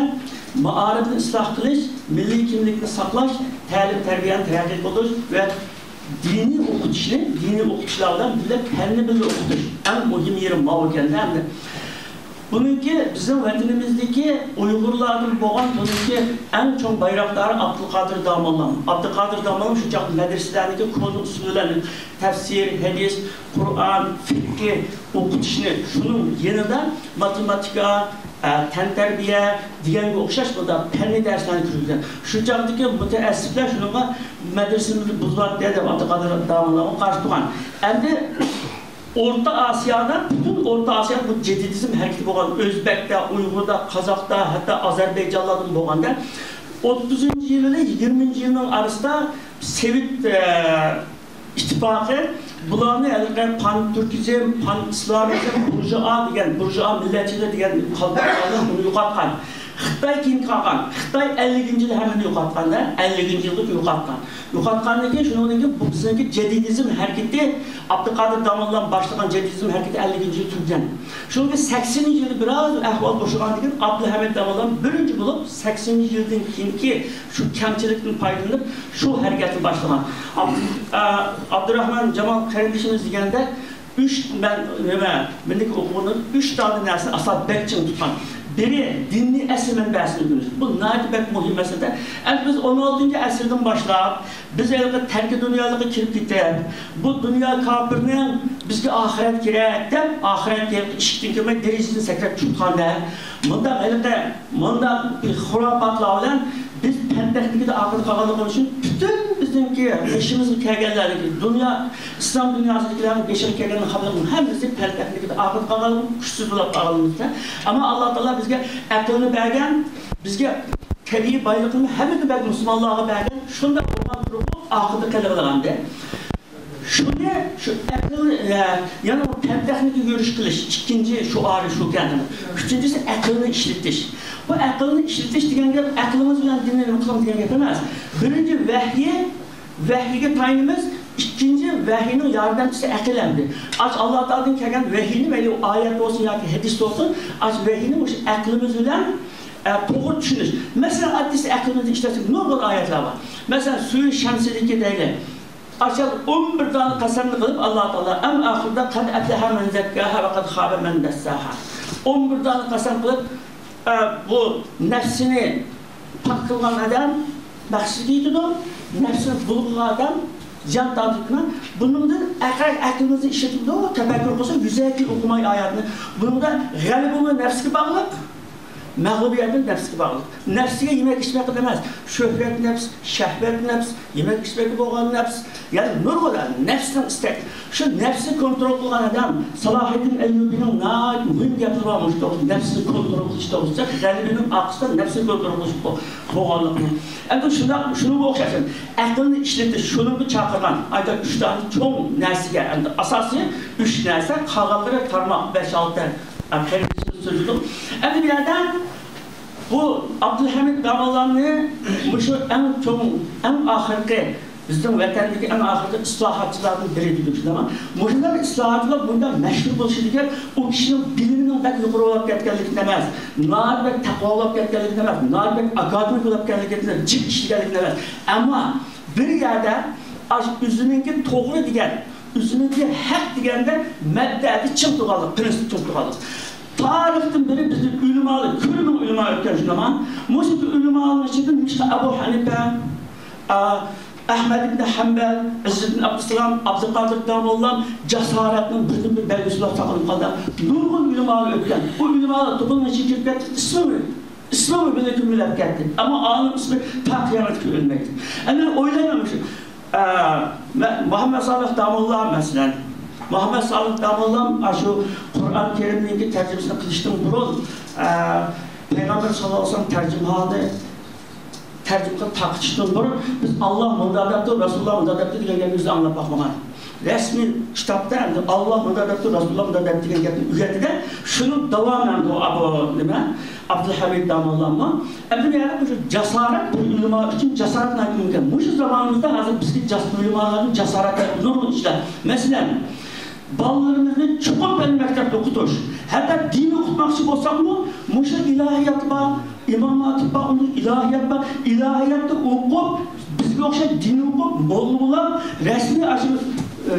مائارىپنى ئىسلاھ قىلىش، مىللىي كىملىكنى ساقلاش، تەلىم-تەربىيەنى تەرەققىي قىلدۇرۇش ۋە دىنىي ئوقۇتۇشنى، دىنىي ئوقۇتۇشلار بىلەن بىللە پەننى بىللە ئوقۇتۇش. ئەڭ مۇھىم يېرى ماۋۇ ئىكەن-دە ئەمدى. بۇنىڭكى بىزنىڭ ۋەتىنىمىزدىكى ئۇيغۇرلاردىن بولغان بۇنىڭكى ئەڭ چوڭ بايراقدارى ئابدۇلقادىر داموللام. ئابدۇلقادىر داموللام شۇ چاغدا مەدرىسىلەردىكى كونا ئۇسۇل بىلەن تەپسىر، ھەدىس، قۇرئان، فىقھى ئوقۇتۇشنى، شۇنىڭ يېنىدا ماتېماتىكا، ئە، تەنتەربىيە دېگەنگە ئوخشاش بۇنداق پەننىي دەرسلەرنى كىرگۈزگەن. شۇ چاغدىكى مۇتەئەسسىپلەر شۇنىڭغا مەدرىسىمىزنى بۇزۇۋەتتى دەپ ئابدۇقادىر داموللامغا قارشى تۇرغان. ئەمدى ئورتا ئاسىيادا، پۈتۈن ئورتا ئاسىيادا بۇ جەدىدىزم ھەرىكىتى بولغان، ئۆزبەكتە، ئۇيغۇردا، قازاقتا، ھەتتا ئازەربەيجانلاردىمۇ بولغاندا، ئوتتۇزىنچى يىلى، يىگىرمىنچى يىلنىڭ ئارىسىدا سوۋېت، ئە، ئىتتىپاقى بۇلارنى ھېلىقى پان تۈركىزم، پان ئىسلامىزم، بۇرژۇئا دېگەن، بۇرژۇئا مىللەتچىلىرى دېگەن قالپاقلارنى بۇنى يوقاتقان. خىتاي كېيىن قالغان. خىتاي ئەللىكىنچى يىلى ھەممىنى يوقاتقاندا، ئەللىكىنچى يىلدا يوقاتقان. يوقاتقاندىن كېيىن، شۇنىڭدىن كېيىن بۇ بىزنىڭكى جەدىدىزم ھەرىكىتى، ئابدۇقادىر داموللام باشلىغان جەدىدىزم ھەرىكىتى ئەللىكىنچى يىلى تۈگىگەن. شۇنىڭدىن كېيىن سەكسىنىنچى يىلى بىراز ئەھۋال بوشىغاندىن كېيىن، ئابدۇلھەمىد داموللام بىرىنچى بولۇپ، سەكسىنىنچى يىلدىن كېيىنكى شۇ كەمچىلىكتىن پايدىلىنىپ، شۇ ھەرىكەتنى باشلىغان. ئابدۇ-، ئا، ئابدۇراخمان جامال قېرىندىشىمىز دېگەندەك، ئۈچ، مەن نېمە، مېنىڭكى ئوقۇغىنىم ئۈچ دانە نەرسىنى ئاساس بەك چىڭ تۇتقان. بىرى، دىننى ئەسلى مەنبەسىدىن ئۆگىنىش. بۇ ناھايىتى بەك مۇھىم مەسىلە. ئەمدى بىز ئون ئالتىنچى ئەسىردىن باشلاپ، بىز ھېلىقى تەركىي دۇنيالىققا كىرىپ كېتىپ، بۇ دۇنيا كاپىرنىڭ بىزگە ئاخىرەت كېرەك دەپ، ئاخىرەتكە ھېلىقى ئىشىكتىن كىرمەي، دېرىزىدىن سەكرەپ چۈشۈپ قالغاندا، مۇنداق ھېلىقى مۇنداق بىر خۇراپاتلار بىلەن بىز پەن تېخنىكىدا ئارقىدا قالغانلىقىمىز ئۈچۈن پۈتۈن بىزنىڭكى بېشىمىزغا كەلگەنلەردىكى دۇنيا، ئىسلام دۇنياسىدىكىلەرنىڭ بېشىغا كەلگەن خەلقنىڭ ھەممىسى پەن تېخنىكىدا ئارقىدا قالغانلىقىمىز، كۈچسىز بولۇپ قالغانلىقىمىزدا. ئەمما ئاللا تائالا بىزگە ئەقىلنى بەرگەن، بىزگە تەبىئىي بايلىقنى ھەممىدىن بەك مۇسۇلمانلارغا بەرگەن، شۇنداق بولغان تۇرۇپ ئارقىدا قېلىۋالغانىدى. شۇنى، شۇ ئەقىل، ئە، يەنە ئۇ پەن تېخنىكا يۈرۈش قىلىش، ئىككىنچى شوئارى شۇكەن. ئۈچىنچىسى ئەقىلنى ئىشلىتىش. بۇ ئەقىلنى ئىشلىتىش دېگەن گەپ ئەقلىمىز بىلەن دىننى نېمە قىلىڭ دېگەن گەپ ئەمەس. بىرىنچى ۋەھىي، ۋەھىيگە تايىنىمىز، ئىككىنچى ۋەھىينىڭ ياردەمچىسى ئەقىل ئەمدى. ئاچ ئاللا تائالادىن كەلگەن ۋەھىينى، مەيلى ئۇ ئايەت بولسۇن ياكى ھەدىس بولسۇن، ئاچ ۋەھىينى مۇشۇ ئەقلىمىز بىلەن، ئە، توغرا چۈشىنىش. مەسىلەن، ئاددىيسى ئەقلىمىزنى ئىشلەتسەك نۇرغۇن ئايەتلەر بار. مەسىلەن، سۈرە شەمسىدىكى دەيلى. ئاشۇ ئون بىر دانە قەسەمنى قىلىپ، ئاللا تائالا ئەڭ ئاخىرىدا «قەد ئەفلەھە مەن زەككاھا ۋە قەد خابە مەن دەسساھا». ئون بىر دانە قەسەم قىلىپ، ئە، بۇ نەپسىنى پاك قىلغان ئادەم مەقسىتىگە يېتىدۇ، نەپسىنى بۇلغىغان ئادەم زىيان تارتىدۇ. بۇنىڭدىن ئەقىل، ئەقلىمىزنى ئىشلىتىدۇ، تەپەككۇر قىلسا، يۈزەكى ئوقۇماي ئايەتنى. بۇنىڭدا غەلىبىمۇ نەپسكە باغلىق، مەغلۇبىيەتمۇ نەپسكە باغلىق. نەپسىگە يېمەك ئىچمەك ئەمەس، شۆھرەت نەپس، شەھۋەت نەپس، يېمەك ئىچمەككە بولغان نەپس، يەنى نۇرغۇن نەپسنىڭ ئىستەك. شۇ نەپسنى كونترول قىلغان ئادەم، سالاھىدىن ئەييۇبىنىڭ ناھايىتى مۇھىم گەپلىرى بار مۇشۇ توغرىسىدا، نەپسنى كونترول قىلىش توغرىسىدا، غەلىبىنىڭ ئارقىسىدا نەپسنى كونترول قىلىش بو-، بولغانلىقىنى. ئەمدى شۇنداق، شۇنىڭغا ئوخشاش ئەقىلنى ئىشلىتىش، شۇنىڭغا چاقىرغان ئايتا ئۈچ دانە چوڭ نەرسىگە، ئەمدى ئاساسىي ئۈچ نەرسە، قالغانلىرى تارماق بەش ئالتە، ئەمدى قېرىندىشىمىز سۆزلىدۇق. ئەمدى بۇ يەردە بۇ ئابدۇلھەمىد داموللامنى مۇشۇ ئەڭ چوڭ، ئەڭ ئاخىرقى، بىزنىڭ ۋەتەندىكى ئەڭ ئاخىرقى ئىسلاھاتچىلاردىن بىرى دېدۇق، شۇنداقمۇ؟ مۇشۇنداق ئىسلاھاتچىلار بۇنداق مەشھۇر بولۇشىدىكى ئۇ كىشىنىڭ بىلىمىنىڭ بەك يۇقىرى بولۇپ كەتكەنلىكىدىن ئەمەس، ناھايىتى بەك تەقۋا بولۇپ كەتكەنلىكىدىن ئەمەس، ناھايىتى بەك ئاكادېمىك بولۇپ كەتكەنلىكىدىن، جىق ئىشلىگەنلىكىدىن ئەمەس. ئەمما بىر يەردە ئاشۇ ئۆزىنىڭكى توغرا دېگەن، ئۆزىنىڭكى ھەق دېگەندە مەبدەدە چىڭ تۇرغانلىق، پىرىنسىپ چىڭ تۇرغانلىق. تارىختىن بېرى بىزنىڭ ئۆلىمالار، كۆرمىڭ ئۆلىما ئۆتكەن شۇنداقما. مۇشۇ ئۆلىمالارنىڭ ئىچىدىن مىسال ئەبۇ ھەنىپە، ئا، ئەھمەد ئىبن ھەمبەل، ئىززىتىن ئابدۇسالام، ئابدۇقادىر داموللام جاسارەتنىڭ بىردىنبىر بەلگىسى بولۇپ ساقلىنىپ قالدى. نۇرغۇن ئۆلىمالار ئۆتكەن. ئۇ ئۆلىمالار توپىنىڭ ئىچىگە كىرىپ كەتتى. ئىسمىمۇ ئىسمىمۇ بىللە كۆمۈلۈپ كەتتى. ئەمما ئالىم ئىسمى تا قىيامەتكە ئۆلمەيدۇ. ئەمدى ئويلايمەن مۇشۇ، ئە، مە-، مۇھەممەد سالىھ داموللا مەسىلەن. مۇھەممەد سالىھ داموللام ئاشۇ قۇرئان كەرىمنىڭكى تەرجىمىسىنى قىلىشتىن بۇرۇن، ئە، پەيغەمبەر ساللاللاھۇ ئەلەيھى ۋەسەللەم تەرجىمىھالىنى تەرجىمە قىلىپ تارقىتىشتىن بۇرۇن بىز «ئاللا مۇنداق دەپتۇ، رەسۇلۇللا مۇنداق دەپتۇ» دېگەن گەپنى بىز ئاڭلاپ باقمىغان. رەسمىي كىتابتا ئەمدى «ئاللا مۇنداق دەپتۇ، رەسۇلۇللا مۇنداق دەپتۇ» دېگەن گەپنى ئۆگەتتى-دە، شۇنىڭ داۋامى ئەمدى ئۇ، ئابۇ نېمە، ئابدۇلھەمىد داموللاممۇ. ئەمدى بۇ يەردە مۇشۇ جاسارەت بىر ئۆلىما ئۈچۈن جاسارەت ناھايىتى مۇھىم. مۇشۇ زامانىمىزدا ھازىر بىزگە جاس-، ئۆلىمالاردىن جاسارەت نۇرغۇن ئىشلار. مەسىلەن، بالىلىرىمىزنى چوقۇم پەن مەكتەپتە ئوقۇتۇش. ھەتتا دىنىي ئوقۇتماقچى بولساقمۇ، مۇشۇ ئىلاھىيات بار، ئىماماتى بار، ئۇنىڭ ئىلاھىيات بار. ئىلاھىياتتا ئوقۇپ، بىزگە ئوخشاش دىنىي ئوقۇپ، موللا بولۇپ، رەسمىي ئاشۇ،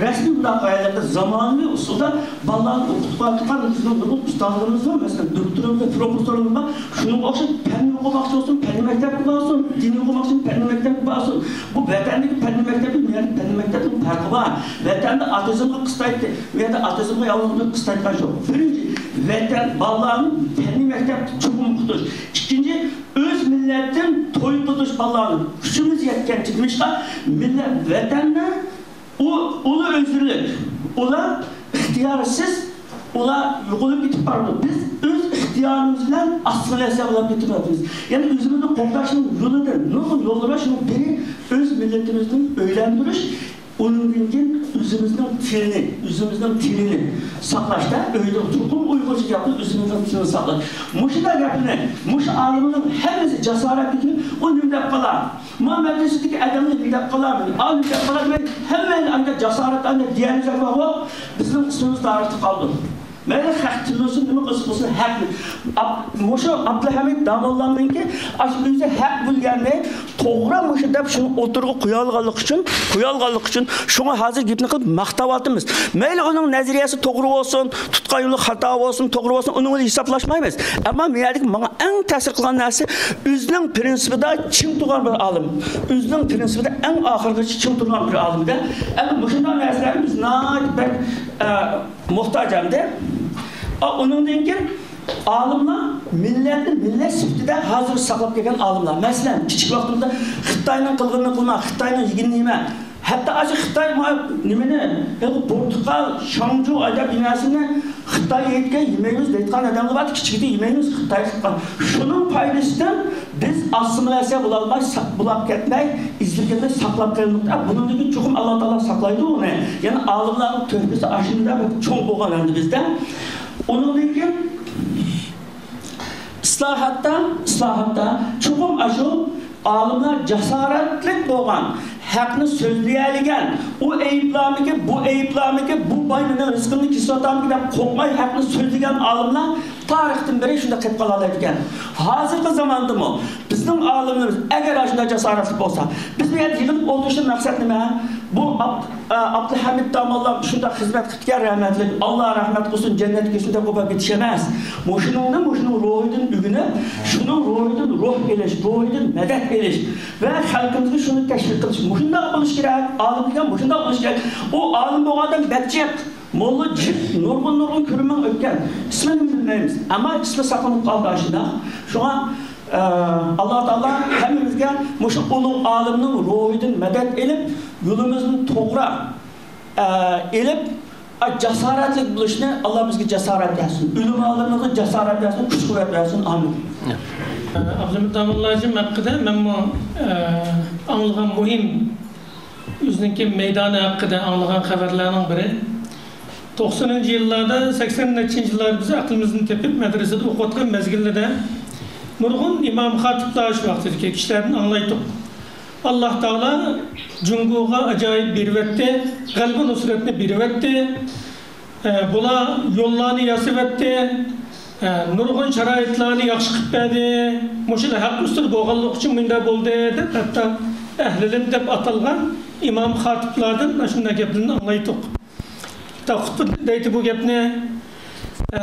رەسمىي بۇنداق ھالەتتە زامانىۋى ئۇسۇلدا بالىلارنى ئوقۇتۇپ باراتقان بىزنىڭ نۇرغۇن ئۇستازلىرىمىز بار، مەسىلەن، دوكتورىمىز، پروفېسسورلىرىمىز بار. شۇنىڭغا ئوخشاش پەننى ئوقۇماقچى بولسۇن، پەننىي مەكتەپكە بارسۇن، دىنىي ئوقۇماقچى پەننىي مەكتەپكە بارسۇن. بۇ ۋەتەندىكى پەننىي مەكتەپ بىلەن بۇ يەردىكى پەننىي مەكتەپنىڭ پەرقى بار. ۋەتەندە ئاتېئىزمغا قىستايتتى، بۇ يەردە ئاتېئىزمغا يالغۇز قىستايتقان يوق. بىرىنچى، ۋەتەن بالىلارنى پەننىي مەكتەپتە چوقۇم ئوقۇتۇش. ئىككىنچى، ئۆز مىللەتتىن توي قىلدۇرۇش بالىلارنى. كۈچىمىز يەتكەنچە. نېمىشقا؟ مىللەت، ۋەتەندە ئۇ ئۇلۇ ئۆزرىلىك، ئۇلار ئىختىيارسىز، ئۇلار يوقىلىپ كېتىپ بارىدۇ. بىز ئۆز ئىختىيارىمىز بىلەن ئاسسىمىلياتسىيە بولۇپ كېتىۋاتىمىز. يەنى ئۆزىمىزنى قوغداشنىڭ يولىدىن نۇرغۇن يوللار بار. شۇنىڭ بىرى ئۆز مىللىتىمىزنى ئۆيلەندۈرۈش. ئۇنىڭدىن كېيىن ئۆزىمىزنىڭ تىلىنى، ئۆزىمىزنىڭ تىلىنى ساقلاشتا، ئۆيدە چوقۇم ئۇيغۇرچە گەپنى، ئۆزىمىزنىڭ تىلىنى ساقلاش. مۇشۇنداق گەپنى مۇشۇ ئالىمنىڭ ھەممىسى جاسارەتلىك. ئۇ نېمە دەپ قالار؟ ما مەدرىسىدىكى ئادەملەر نېمە دەپ قالار؟ ئا نېمە دەپ قالار؟ دېمەي، ھەممەيلەن ئانچە جاسارەت، ئانچە دېيەلمىسەك بارغۇ، بىزنىڭ ئىسمىمىز تارىختا قالىدۇ. مەيلى خەق تىللىسۇن، نېمە قىلسا قىلسۇن، ھەق. ئاب-، مۇشۇ ئابدۇلھەمىد داموللامنىڭكى ئاشۇ ئۆزى ھەق بىلگەننى توغرا مۇشۇ دەپ شۇنى ئوتتۇرىغا قويالىغانلىقى ئۈچۈن، قويالىغانلىقى ئۈچۈن شۇڭا ھازىر گېپىنى قىلىپ ماختاۋاتىمىز. مەيلى ئۇنىڭ نەزەرىيەسى توغرا بولسۇن، تۇتقان يولى خاتا بولسۇن، توغرا بولسۇن، ئۇنىڭ بىلەن ھېسابلاشمايمىز. ئەمما مەيەردىكى ماڭا ئەڭ تەسىر قىلغان نەرسە، ئۆزىنىڭ پىرىنسىپىدا چىڭ تۇرغان بىر ئالىم. ئۆزىنىڭ پىرىنسىپىدا ئەڭ ئاخىرغىچە چىڭ تۇرغان بىر ئالىمدا. ئەمما مۇشۇنداق نەرسىلەرنى بىز ناھايىتى بەك، ئە، موھتاج ئەمدى. ئا، ئۇنىڭدىن كېيىن ئالىملار مىللەتنى مىللەت سۈپىتىدە ھازىر ساقلاپ كەلگەن ئالىملار. مەسىلەن، كىچىك ۋاقتىمىزدا خىتاينىڭ قىلغىنىنى قىلما، خىتاينىڭ يېگىنىنى يېمە. ھەتتا ئاشۇ خىتاي ما-، نېمىنى، ھېلىقى پورتۇگال، شاڭجۇ ئايدا بىناسىنى خىتاي يەيدىكەن، يېمەيمىز دەيدىغان ئادەملەر بار، كىچىكىدە يېمەيمىز، خىتاي قىلغان. شۇنىڭ پايدىسىدىن بىز ئاسسىمىلياتسىيە بولالماي، ساق-، بولاپ كەتمەي، ئېزىلىپ كەتمەي ساقلاپ قېلىندۇق. بۇنىڭدىن كېيىن چوقۇم ئاللا تائالا ساقلايدۇ ئۇنى. يەنى ئالىملارنىڭ تۆھپىسى ئاشۇنداق بىر چوڭ بولغان ئەمدى بىزدە. ئۇنىڭدىن كېيىن ئىسلاھاتتا، ئىسلاھاتتا چوقۇم ئاشۇ ئالىملار جاسارەتلىك بولغان، ھەقنى سۆزلىيەلىگەن، ئۇ ئەيىبلارمىكىن، بۇ ئەيىبلارمىكىن، بۇ باي مېنىڭ رىزقىمنى كېسىۋاتامىكىن دەپ قورقماي ھەقنى سۆزلىگەن ئالىملار تارىختىن بېرى شۇنداق قېلىپ قالالايدىكەن. ھازىرقى زاماندىمۇ بىزنىڭ ئالىملىرىمىز ئەگەر ئاشۇنداق جاسارەتلىك بولسا، بىز بۇ يەردە يىغىلىپ ئولتۇرۇشتىن مەقسەت نېمە؟ بۇ ئاب-، ئابدۇلھەمىد داموللام شۇنداق خىزمەت قىپتىكەن، رەھمەتلىك، ئاللا رەھمەت قىلسۇن، جەننەتكە كىرسۇن دەپ قوپاپ كېتىش ئەمەس. مۇشۇنىڭدىن، مۇشۇنىڭ روھىدىن ئۆگىنىپ، شۇنىڭ روھىدىن روھ ئېلىش، روھىدىن مەدەت ئېلىش ۋە خەلقىمىزگە شۇنى تەشۋىق قىلىش. مۇشۇنداق بولۇش كېرەك، ئالىم دېگەن مۇشۇنداق بولۇش كېرەك. ئۇ ئالىم بولغان ئادەم بەك جىق، موللا جىق، نۇرغۇن، نۇرغۇن كۆرۈرمەن ئۆتكەن. ئىسمىنى بىلمەيمىز، ئەمما ئىسمى ساقلىنىپ قالدى ئاشۇنداق. شۇڭا، ئە، ئاللا تائالا ھەممىمىزگە مۇشۇ ئۇلۇغ ئالىمنىڭ روھىدىن مەدەت ئېلىپ، يولىمىزنى توغرا، ئە، ئېلىپ، ئا، جاسارەتلىك بولۇشنى ئاللا بىزگە جاسارەت بەرسۇن. ئۆلىمالىرىمىزغا جاسارەت بەرسۇن، كۈچ-قۇۋۋەت بەرسۇن. ئامىن. ئابدۇمىت داموللاجىم ھەققىدە مەنمۇ، ئە، ئاڭلىغان مۇھىم ئۆزىنىڭكى مەيدانى ھەققىدە ئاڭلىغان خەۋەرلەرنىڭ بىرى. توقسىنىنچى يىللاردا، سەكسەنىنچى يىللار بىز ئەقلىمىزنى تېپىپ مەدرىسىدە ئوقۇۋاتقان مەزگىللىدە نۇرغۇن ئىمام خاتىپلار شۇ ۋاقىتتىكى كىشىلەردىن ئاڭلايتتۇق. ئاللا تائالا جۇڭگوغا ئاجايىپ بېرىۋەتتى، غەلىبە نۇسرەتنى بېرىۋەتتى. ئە، بۇلار يوللارنى ياسىۋەتتى، ئە، نۇرغۇن شارائىتلارنى ياخشى قىلىپ بەردى. مۇشۇ ھەق ئۈستىدە بولغانلىقى ئۈچۈن مۇنداق بولدى دەپ، ھەتتا ئەھلىلىم دەپ ئاتالغان ئىمام خاتىپلاردىن ئاشۇنداق گەپلەرنى ئاڭلايتتۇق. خۇتبىدە دەيتتى بۇ گەپنى، ئە،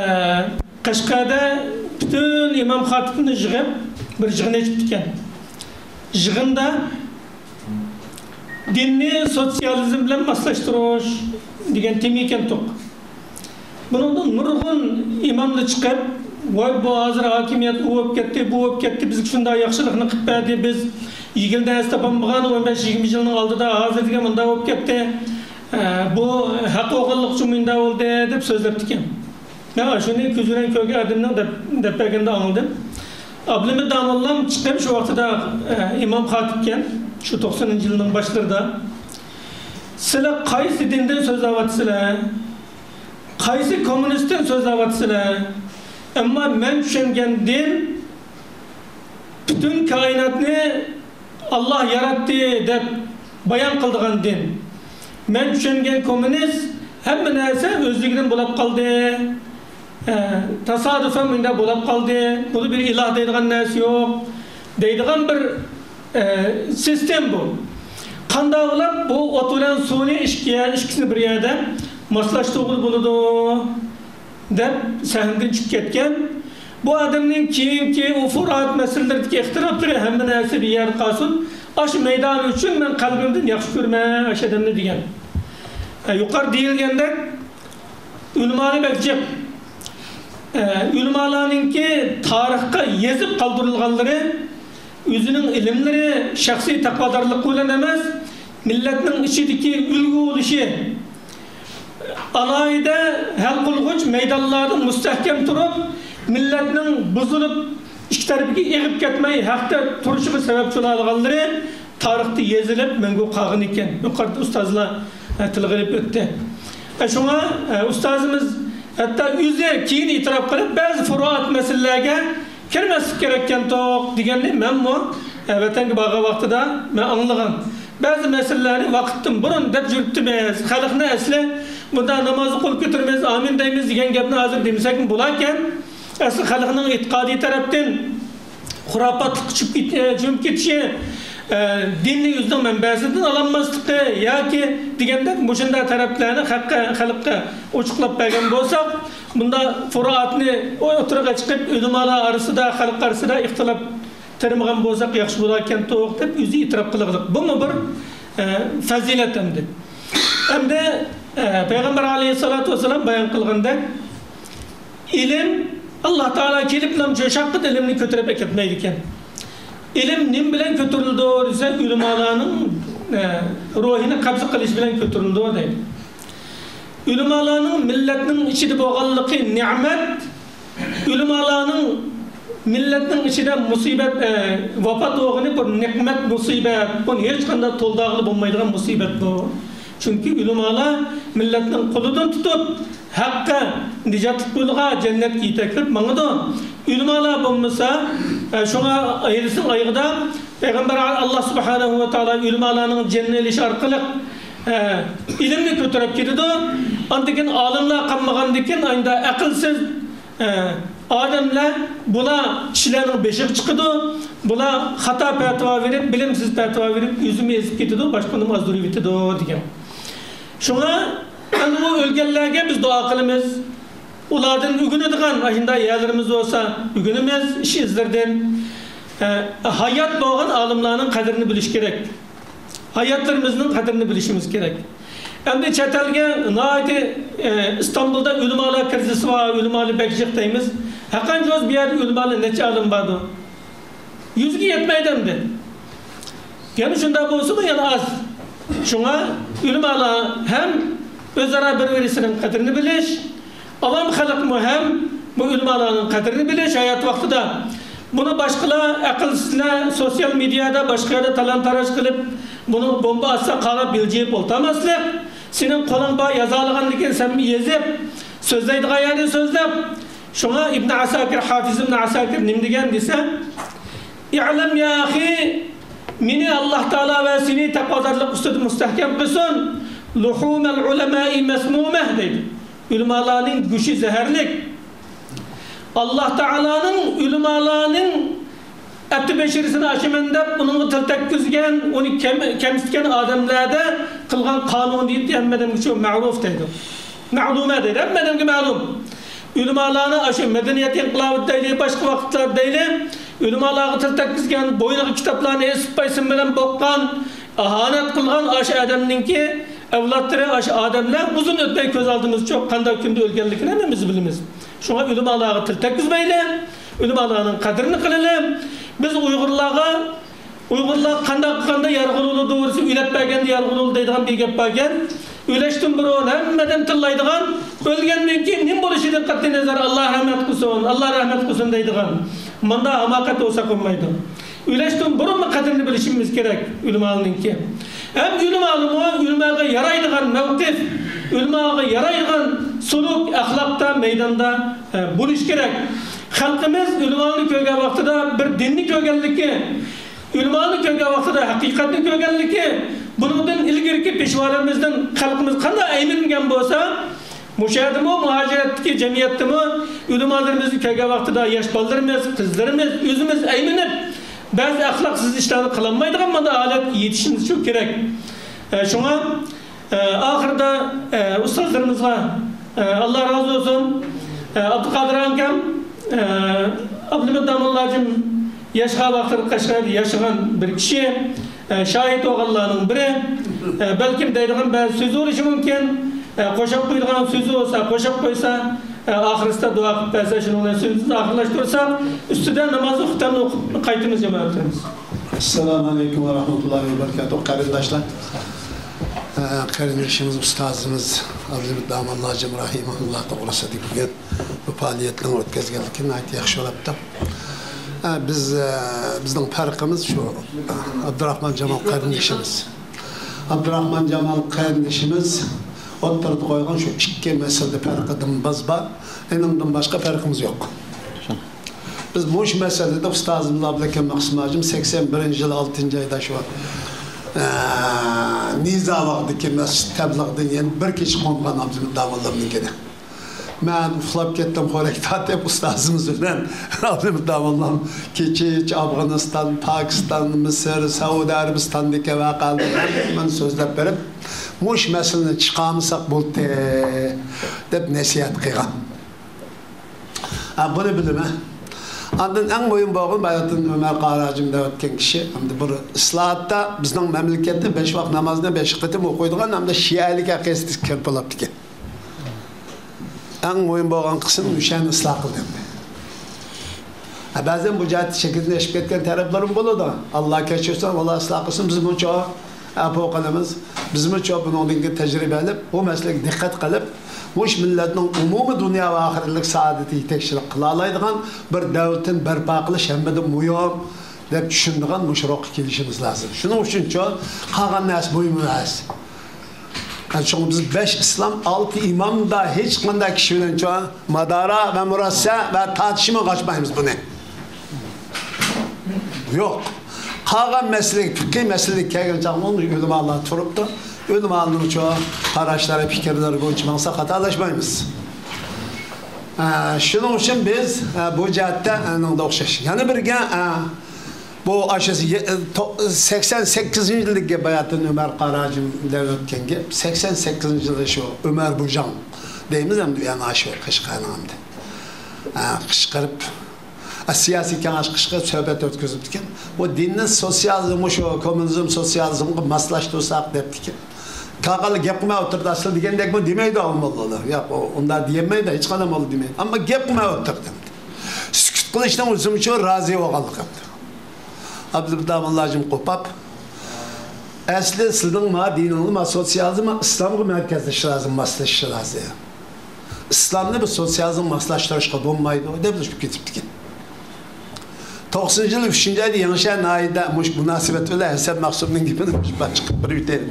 قەشقەردە پۈتۈن ئىمام خاتىپنى يىغىپ، بىر يىغىن ئېچىپتىكەن. يىغىندا دىننى سوتسىيالىزم بىلەن ماسلاشتۇرۇش دېگەن تېما ئىكەن توق. بۇنىڭدا نۇرغۇن ئىماملار چىقىپ، ۋاي، بۇ ھازىر ھاكىمىيەت ئۇ بولۇپ كەتتى، بۇ بولۇپ كەتتى، بىزگە شۇنداق ياخشىلىقنى قىلىپ بەردى، بىز يېگىلدە ھەس تاپالمىغان ئون بەش يىگىرمە يىلنىڭ ئالدىدا، ھازىر دېگەن مۇنداق بولۇپ كەتتى، ئە، بۇ ھەق بولغانلىقى ئۈچۈن مۇنداق بولدى دەپ سۆزلەپتىكەن. مەن شۇنى كۆز بىلەن كۆرگەن ئادەمنىڭ دەپ، دەپ بەرگىنىدە ئاڭلىدىم. ئابلىمىت داموللام چىقىپ شۇ ۋاقتىدا، ئە، ئىمام خاتىپكەن، شۇ توقسىنىنچى يىلنىڭ باشلىرىدا. سىلەر قايسى دىندىن سۆزلەۋاتىسىلەر؟ قايسى كوممۇنىستتىن سۆزلەۋاتىسىلەر؟ ئەمما مەن چۈشەنگەن دىن پۈتۈن كائىناتنى ئاللا ياراتتى دەپ بايان قىلىدىغان دىن. مەن چۈشەنگەن كوممۇنىست ھەممە نەرسە ئۆزلۈكىدىن بولۇپ قالدى. ئە، تاسادىپەن مۇنداق بولۇپ قالدى. بۇدا بىر ئىلاھ دەيدىغان نەرسە يوق. دەيدىغان بىر، ئە، سىستېما بۇ. قانداق قىلىپ بۇ ئوت بىلەن سۇنى ئىككى، ئىككىسىنى بىر يەردە ماسلاشتۇرغىلى بولىدۇ؟ دەپ سەھنىدىن چۈشۈپ كەتكەن. بۇ ئادەمنىڭ كېيىنكى ئۇ فۇرات مەسىلىلىرىدىكى ئىختىلاپلىرى ھەممە نەرسە بىر يەردە قالسۇن. ئاشۇ مەيدانى ئۈچۈن مەن قەلبىمدىن ياخشى كۆرىمەن ئاشۇ ئادەمنى دېگەن. ئە، يۇقىرى دېيىلگەندەك ئۆلىمالار بەك جىق. ئە، ئۆلىمالارنىڭكى تارىخقا يېزىپ قالدۇرۇلغانلىرى ئۆزىنىڭ ئىلىملىرى، شەخسىي تەقۋادارلىقى بىلەن ئەمەس، مىللەتنىڭ ئىچىدىكى ئۈلگە بولۇشى، ئالاھىدە ھەل قىلغۇچ مەيدانلاردا مۇستەھكەم تۇرۇپ، مىللەتنىڭ بۇزۇلۇپ، ئىككى تەرىپىگە ئېغىپ كەتمەي ھەقتە تۇرۇشىغا سەۋەبچى بولالىغانلىرى تارىختا يېزىلىپ مەڭگۈ قالغان ئىكەن. يۇقىرىدا ئۇستازلار، ئە، تىلغا ئېلىپ ئۆتتى. ئە، شۇڭا، ئە، ئۇستازىمىز ھەتتا ئۆزى كېيىن ئېتىراپ قىلىپ، بەزى فۇرۇئات مەسىلىلەرگە كىرمەسلىك كېرەككەنتۇق دېگەننى مەنمۇ، ئە، ۋەتەنگە بارغان ۋاقتىدا مەن ئاڭلىغان. بەزى مەسىلىلەرنى ۋاقىتتىن بۇرۇن دەپ يۈرۈپتىمىز. خەلقنى ئەسلى بۇنداق نامازغا قول كۆتۈرىمىز، ئامىن دەيمىز دېگەن گەپنى ھازىر دېمىسەكمۇ بولاركەن. ئەسلى خەلقنىڭ ئېتىقادىي تەرەپتىن خۇراپاتلىققا چۈشۈپ كېتىش، چۈشۈپ كېتىشى، ئە، دىننى ئۆزىنىڭ مەنبەسىدىن ئالالماسلىقى ياكى دېگەندەك مۇشۇنداق تەرەپلەرنى خەققە، خەلققە ئوچۇقلاپ بەرگەن بولساق، بۇنداق فۇرۇئاتنى ئوتتۇرىغا چىقىپ، ئۆلىمالار ئارىسىدا، خەلق ئارىسىدا ئىختىلاپ تېرىمىغان بولساق ياخشى بولاركەنتۇق دەپ ئۆزى ئېتىراپ قىلغىلىق. بۇمۇ بىر، ئە، پەزىلەت ئەمدى. ئەمدى، ئە، پەيغەمبەر ئەلەيھىسسالاتۇ ۋەسسالام بايان قىلغاندەك، ئىلىم، ئاللا تائالا كېلىپلا شۇ شاققىدە ئىلىمنى كۆتۈرۈپ ئەكەتمەيدىكەن. ئىلىم نېمە بىلەن كۆتۈرۈلىدۇ دېسە، ئۆلىمالارنىڭ، ئە، روھىنى قەبزە قىلىش بىلەن كۆتۈرۈلىدۇ دەيدۇ. ئۆلىمالارنىڭ مىللەتنىڭ ئىچىدە بولغانلىقى نېمەت، ئۆلىمالارنىڭ مىللەتنىڭ ئىچىدە مۇسىبەت، ئە، ۋاپات بولغىنى بۇ نېمەت، مۇسىبەت. بۇنى ھېچقانداق تولدۇرغىلى بولمايدىغان مۇسىبەت بۇ. چۈنكى ئۆلىمالار مىللەتنىڭ قولىدىن تۇتۇپ، ھەققە، نىجاتلىق يولىغا، جەننەتكە يېتەكلەپ ماڭىدۇ. ئۆلىمالار بولمىسا، ئە، شۇڭا ھەدىسنىڭ ئايىغىدا پەيغەمبەر ئاللا سۇبھانەھۇ ۋە تائالا ئۆلىمالارنىڭ جېنىنى ئېلىش ئارقىلىق، ئە، ئىلىمنى كۆتۈرۈپ كېتىدۇ. ئاندىن كېيىن ئالىملار قالمىغاندىن كېيىن ئەقىلسىز، ئە، ئادەملەر، بۇلار كىشىلەرنىڭ بېشىغا چىقىدۇ، بۇلار خاتا پەتىۋا بېرىپ، بىلىمسىز پەتىۋا بېرىپ، ئۆزىمۇ ئېزىپ كېتىدۇ، باشقىنىمۇ ئازدۇرۇۋېتىدۇ دېگەن. شۇڭا ئەنە بۇ ئۆلگەنلەرگە بىز دۇئا قىلىمىز. ئۇلاردىن ئۆگىنىدىغان ئاشۇنداق يەرلىرىمىز بولسا ئۆگىنىمىز، ئىش ئىزلىرىدىن. ئە، ھايات بولغان ئالىملارنىڭ قەدرىنى بىلىش كېرەك. ھاياتلىرىمىزنىڭ قەدرىنى بىلىشىمىز كېرەك. ئەمدى چەت ئەلگە ناھايىتى، ئە، ئىستانبۇلدا ئۆلىمالار كىرىزىسى بار، ئۆلىمالار بەك جىق دەيمىز. ھەققانىي بۇ يەردە ئۆلىمالار نەچچە ئالىم باردۇ؟ يۈزگە يەتمەيدۇ ئەمدى. يەنە شۇنداق بولسىمۇ يەنە ئاز. شۇڭا ئۆلىمالار ھەم ئۆزئارا بىر-بىرسىنىڭ قەدرىنى بىلىش، ئاۋام خەلقمۇ ھەم بۇ ئۆلىمالارنىڭ قەدرىنى بىلىش ھايات ۋاقتىدا. بۇنى باشقىلار ئەقىلسىزلەر سوتسىيال مېدىيادا، باشقا يەردە تالان-تاراج قىلىپ، بۇنىڭغا بومبا ئاتسا قاراپ يىلجىيىپ ئولتۇرماسلىق. سېنىڭ قولۇڭ بار يازالايدىغاندىكىن سەنمۇ يېزىپ، سۆزلەيدىغان يەردە سۆزلەپ. شۇڭا ئىبن ئەساكىر، ھافىز ئىبن ئەساكىر نېمە دېگەن دېسە، ئىئلەم يا ئەخى، مېنى ئاللا تائالا ۋە سېنى تەقۋادارلىق ئۈستىدە مۇستەھكەم قىلسۇن. لۇھۇمەل ئۇلەمائى مەسمۇمە دەيدۇ. ئۆلىمالارنىڭ گۆشى زەھەرلىك. ئاللا تائالانىڭ ئۆلىمالارنىڭ ئەتى بەشىرىسىنى ئاچىمەن دەپ، ئۇنىڭغا تىل تەگكۈزگەن، ئۇنى كەم-، كەمسىتكەن ئادەملەردە قىلغان قانۇنىيىتى ھەممە ئادەمگە شۇ مەرۇف دەيدۇ. مەلۇمە دەيدۇ، ھەممە ئادەمگە مەلۇم. ئۆلىمالارنى ئاشۇ مەدەنىيەت ئىنقىلابى دەيلى، باشقا ۋاقىتلار دەيلى، ئۆلىمالارغا تىل تەگكۈزگەن، بوينىغا كىتابلارنى ئېسىپ، بايسىن بىلەن بوغقان، ئاھانەت قىلغان ئاشۇ ئادەمنىڭكى ئەۋلادلىرى، ئاشۇ ئادەملەر ئۇزۇن ئۆتمەي كۆز ئالدىمىزغا چۈشۈپ، قانداق كۈندە ئۆلگەنلىكىنى ھەممىمىز بىلىمىز. شۇڭا ئۆلىمالارغا تىل تەگكۈزمەيلى، ئۆلىمالارنىڭ قەدرىنى قىلىلى. بىز ئۇيغۇرلارغا، ئۇيغۇرلار قانداق قىلغاندا يارغىلى بولىدۇ دېسە، ئۆلۈپ بەرگەندە يارغىلى بولىدۇ دەيدىغان بىر گەپ باركەن. ئۆلۈشتىن بۇرۇن ھەممە ئادەم تىللايدىغان، ئۆلگەندىن كېيىن نېمە بولۇشىدىن قەتئىينەزەر، ئاللا رەھمەت قىلسۇن، ئاللا رەھمەت قىلسۇن دەيدىغان. مانداق ھاماقەت بولساق بولمايدۇ. ئۆلۈشتىن بۇرۇنمۇ قەدرىنى بىلىشىمىز كېرەك ئۆلىمالارنىڭكى. ھەم ئۆلىمالىمۇ ئۆلىماغا يارايدىغان مەۋقىپ، ئۆلىماغا يارايدىغان سۇلۇك، ئەخلاقتا، مەيداندا، ئە، بولۇش كېرەك. خەلقىمىز ئۆلىمالارنى كۆرگەن ۋاقتىدا بىر دىننى كۆرگەنلىكى، ئۆلىمالارنى كۆرگەن ۋاقتىدا ھەقىقەتنى كۆرگەنلىكى، بۇنىڭدىن ئىلگىرىكى پېشۋالىرىمىزدىن خەلقىمىز قانداق ئەيمەنگەن بولسا، مۇشۇ يەردىمۇ، مۇھاجىرەتتىكى جەمئىيەتتىمۇ ئۆلىمالىرىمىزنى كۆرگەن ۋاقتىدا ياش بالىلىرىمىز، قىزلىرىمىز، ئۆزىمىز ئەيمىنىپ، بەزى ئەخلاقسىز ئىشلارنى قىلالمايدىغان مۇنداق ھالەتكە يېتىشىمىز شۇ كېرەك. ئە، شۇڭا، ئە، ئاخىرىدا، ئە، ئۇستازلىرىمىزغا، ئە، ئاللا رازى بولسۇن. ئە، ئابدۇقادىر ئاكام، ئە، ئابلىمىت داموللاجىم ياشىغان ۋاقتىدا قەشقەردە ياشىغان بىر كىشى، ئە، شاھىت بولغانلارنىڭ بىرى. ئە، بەلكىم دەيدىغان بەزى سۆزى بولۇشى مۇمكىن. ئە، قوشاپ قويىدىغان سۆزى بولسا، قوشاپ قويسا، ئە، ئاخىرسىدا دۇئا قىلىپ بەرسە، شۇنىڭ بىلەن سۆزىمىزنى ئاخىرلاشتۇرساق، ئۈستىدە ناماز خۇتەمنى ئوقۇپ قايتىمىز، جامائەتىمىز. ئەسسالامۇ ئەلەيكۇم ۋە رەھمەتۇللاھى ۋە بەرىكاتۇھ، قېرىنداشلار. ئە، قېرىندىشىمىز، ئۇستازىمىز ئابلىمىت داموللاجىم رەھىمەھۇللا توغرىسىدا بۈگۈن بۇ پائالىيەتنىڭ ئۆتكەزگەنلىكى ناھايىتى ياخشى بوپتۇ. ھە، بىز، ئە، بىزنىڭ پەرقىمىز شۇ، ئابدۇراخمان جامال قېرىندىشىمىز. ئابدۇراخمان جامال قېرىندىشىمىز ئوتتۇرىدا قويغان شۇ ئىككى مەسىلىدە پەرقىدىن بىز بار. ئېنىڭدىن باشقا پەرقىمىز يوق. بىز مۇشۇ مەسىلىدە ئۇستازىمىز ئابلىكىم مەخسۇم ھاجىم سەكسەن بىرىنچى يىل ئالتىنچى ئايدا شۇ، ئە، نىزاۋاغدىكى مەسچىت تەبلىغدىن يەنە بىر كېچە قونغان ئابدۇمىت داۋۇللامنىڭكىدە. مەن ئۇخلاپ كەتتىم، خورەك تارتىپ، ئۇستازىمىز بىلەن ئابدۇمىت داۋۇللام كېچىچە ئافغانىستان، پاكىستان، مىسىر، سەئۇدى ئەرەبىستاندىكى ۋەقەلەرنى ھەممىنى سۆزلەپ بېرىپ، مۇشۇ مەسىلىنى چىقارمىساق بولتى، دەپ نەسىھەت قىلغان. ھە، بۇنى بىلىمەن. ئاندىن ئەڭ مۇھىم بولغان باياتىن ئۆمەر قارى ھاجىم دەۋەتكەن كىشى، ئەمدى بۇ ئىسلاھاتتا بىزنىڭ مەملىكەتتە بەش ۋاق نامازنى بەش قېتىم ئوقۇيدىغان ھەمدە شىئەلىك ئەقىدىسى كىرىپ بولاپتىكەن. ئەڭ مۇھىم بولغان قىسىم مۇشۇنى ئىسلاھ قىلدى. ھە، بەزەن بۇ جەھەتتە چېكىدىن ئېشىپ كەتكەن تەرەپلىرىمۇ بولىدۇ. ئاللا كەچۈرسۇن، ئاللا ئىسلاھ قىلسۇن، بىزمۇ چوڭ ئەپۇ قىلىمىز. بىزمۇ چوڭ بۇنىڭدىن كېيىن تەجرىبە ئېلىپ، بۇ مەسىلىگە دىققەت قىلىپ، مۇشۇ مىللەتنىڭ ئومۇمىي دۇنيا ۋە ئاخىرەتلىك سائادىتىگە يېتەكچىلىك قىلالايدىغان بىر دۆلىتىنى بەرپا قىلىش ھەممىدىن مۇھىم، دەپ چۈشىنىدىغان مۇشۇ روھقا كېلىشىمىز لازىم. شۇنىڭ ئۈچۈن چوڭ قالغان نەرسە مۇھىم ئەمەس. شۇڭا بىز بەش ئىسلام، ئالتە ئىمامدا ھېچقانداق كىشى بىلەن چوڭ مادارا ۋە مۇرەسسە ۋە تارتىشىشمۇ قاچمايمىز بۇنى. يوق. قالغان مەسىلىگە، پىققىي مەسىلىگە كەلگەن چاغدا ئۆلىمالار تۇرۇپتۇ. ئۆلىمالارنىڭ چوڭ قاراشلىرى، پىكىرلىرى بويىچە ماڭسا خاتالاشمايمىز. ئە، شۇنىڭ ئۈچۈن بىز، ئە، بۇ جەھەتتە، ئە، ئەنىڭدە ئوخشاش. يەنە بىرگە، ئە، بۇ ئاشۇ يە-، تو-، سەكسەن سەككىزىنچى يىلدىكى باياتىن ئۆمەر قارى ھاجىم دەپ ئۆتكەن گەپ. سەكسەن سەككىزىنچى يىلى شۇ ئۆمەر بۇژاڭ دەيمىز ئەمدى، يەنە ئاشۇ قەشقەرنىڭ ئەمدى. ئە، قىچقىرىپ، ئە، سىياسىي كېڭەش قىچقىرىپ سۆھبەت ئۆتكۈزۈپتىكەن. بۇ دىننى سوتسىيالىزم، شۇ كوممۇنىزم، سوتسىيالىزمغا ماسلاشتۇرساق دەپتىكەن. كاغاللا گەپ قىلماي ئولتۇرىدۇ، ئەسلى دېگەندەكمۇ دېمەيدۇ ئاۋۇ موللىلار. ياق، ئۇ ئۇنداق دېيەلمەيدۇ، ھېچقانداق موللا دېمەيدۇ. ئەمما گەپ قىلماي ئولتۇردى. سۈكۈت قىلىشنىڭ ئۆزىمۇ شۇ رازى بولغانلىق ئەمدى. ئابدۇللا داموللا ھاجىم قوپاپ، ئەسلى سىلىنىڭ ما دىنىڭلار، ما سوتسىيالىزم، ما ئىسلامغا مەركەزلىشىش لازىم، ماسلىشىش لازىم. ئىسلامنى بىز سوتسىيالىزم ماسلاشتۇرۇشقا بولمايدۇ، دەپ ئۆتۈپ كېتىپتىكەن. توقسىنىنچى يىل ئۈچىنچى ئايدا يېڭىشەھەر ناھىيىدە مۇشۇ مۇناسىۋەت بىلەن ھەسەن مەخسۇمنىڭ گېپىنى مۇشۇ بىر چىقىپ بېرىۋېتەيلى.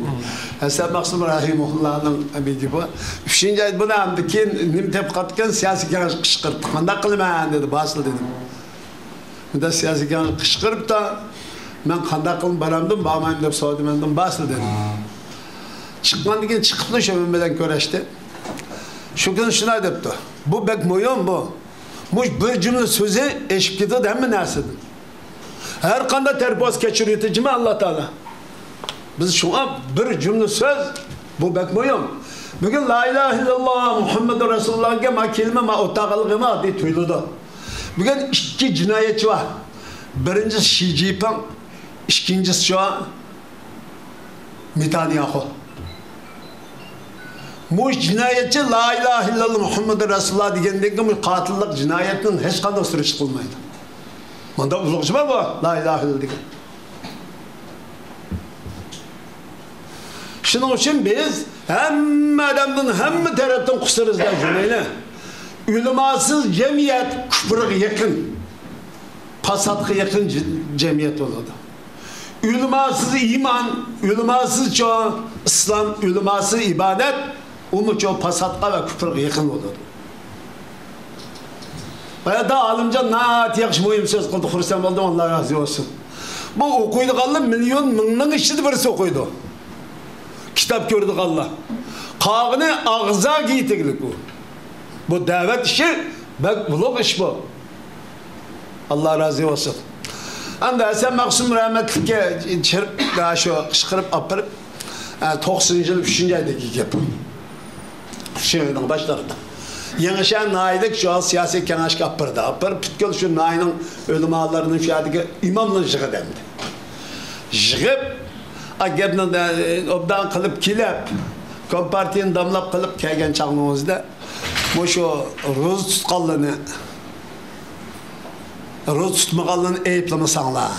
ھەسەن مەخسۇم رەھىمۇللانىڭ بىر گېپى بار. ئۈچىنچى ئايدا بۇنى ئاندىن كېيىن نېمە تېپىپ قاپتىكەن، سىياسىي كېڭەش قىچقىرتتى. قانداق قىلىمەن دېدى، باسىلا دېدىم. بۇندا سىياسىي كېڭەش قىچقىرىپتا، مەن قانداق قىلىپ بارامدىم، بارمايمەن دەپ سورىدى مەندىن، باسىلا دېدىم. چىققاندىن كېيىن چىقىپلا شۇ مەن بىلەن كۆرۈشتى. شۇ كۈنى شۇنداق دەپتۇ. بۇ بەك مۇھىم بۇ. مۇشۇ بىر جۈملە سۆزى ئېشىپ كېتىدۇ ھەممە نەرسىدىن. ھەر قانداق تەرەپ بولسا كەچۈرۈۋېتىدۇ جىمى ئاللا تائالا. بىز شۇڭا بىر جۈملە سۆز، بۇ بەك مۇھىم. بۈگۈن لا ئىلاھە ئىللاللا مۇھەممەدۇر رەسۇلۇللا دېگەن ما كەلىمە ما ئوتاغلىقىما ئاددىي تۇيۇلىدۇ. بۈگۈن ئىككى جىنايەتچى بار. بىرىنچىسى شى جىنپىڭ، ئىككىنچىسى شۇ نېتانياخۇ. مۇشۇ جىنايەتچى لا ئىلاھە ئىللاللا مۇھەممەدۇر رەسۇلۇللا دېگەندىن كېيىن مۇشۇ قاتىللىق جىنايەتنىڭ ھېچقانداق سۈرۈشى قىلمايدۇ. مۇنداق ئۇلۇغ ئىش بارمۇ؟ لا ئىلاھە ئىللاللا دېگەن. شۇنىڭ ئۈچۈن بىز ھەممە ئادەمدىن، ھەممە تەرەپتىن قۇسۇر ئىزدەپ يۈرمەيلى. ئۆلىماسىز جەمئىيەت كۇپرغا يېقىن، پاساتقا يېقىن جە-، جەمئىيەت بولىدۇ. ئۆلىماسىز ئىمان، ئۆلىماسىزچۇ ئىسلام، ئۆلىماسىز ئىبادەت، ئۇمۇچۇ پاساتقا ۋە كۇپرغا يېقىن بولىدۇ. بايادا ئالىمجان ناھايىتى ياخشى مۇھىم سۆز قىلدى، خۇرسەن بولدۇم، ئاللا رازى بولسۇن. بۇ ئوقۇيدىغانلار مىليون مىڭنىڭ ئىچىدە بىرسى ئوقۇيدۇ. كىتاب كۆرىدىغانلار. قالغىنى ئاغزاغا يېتىگلىك ئۇ. بۇ دەۋەت ئىشى بەك ئۇلۇغ ئىش بۇ. ئاللا رازى بولسۇن. ئەمدى ھەسەن مەخسۇم رەھمەتلىككە چىرىپ، شۇ قىچقىرىپ ئاپىرىپ، ئە، توقسىنىنچى يىل ئۈچىنچى ئايدىكى گەپ. شۇ يىلنىڭ باشلىرىدا. يېڭىشەھەر ناھىيەلىك شۇ سىياسىي كېڭەشكە ئاپىرىدۇ. ئاپىرىپ، پۈتكۈل شۇ ناھىيەنىڭ ئۆلىمالىرىنى، شۇ يەردىكى ئىماملىرىنى يىغىدى ئەمدى. يىغىپ، ئا، گەپنى، ئە، ئوبدان قىلىپ كېلىپ، كومپارتىيىنى داملاپ قىلىپ كەلگەن چاغنىڭ ئۆزىدە، مۇشۇ روزا تۇتقانلىرىنى، روزا تۇتمىغانلىرىنى ئەيىبلىمىساڭلار.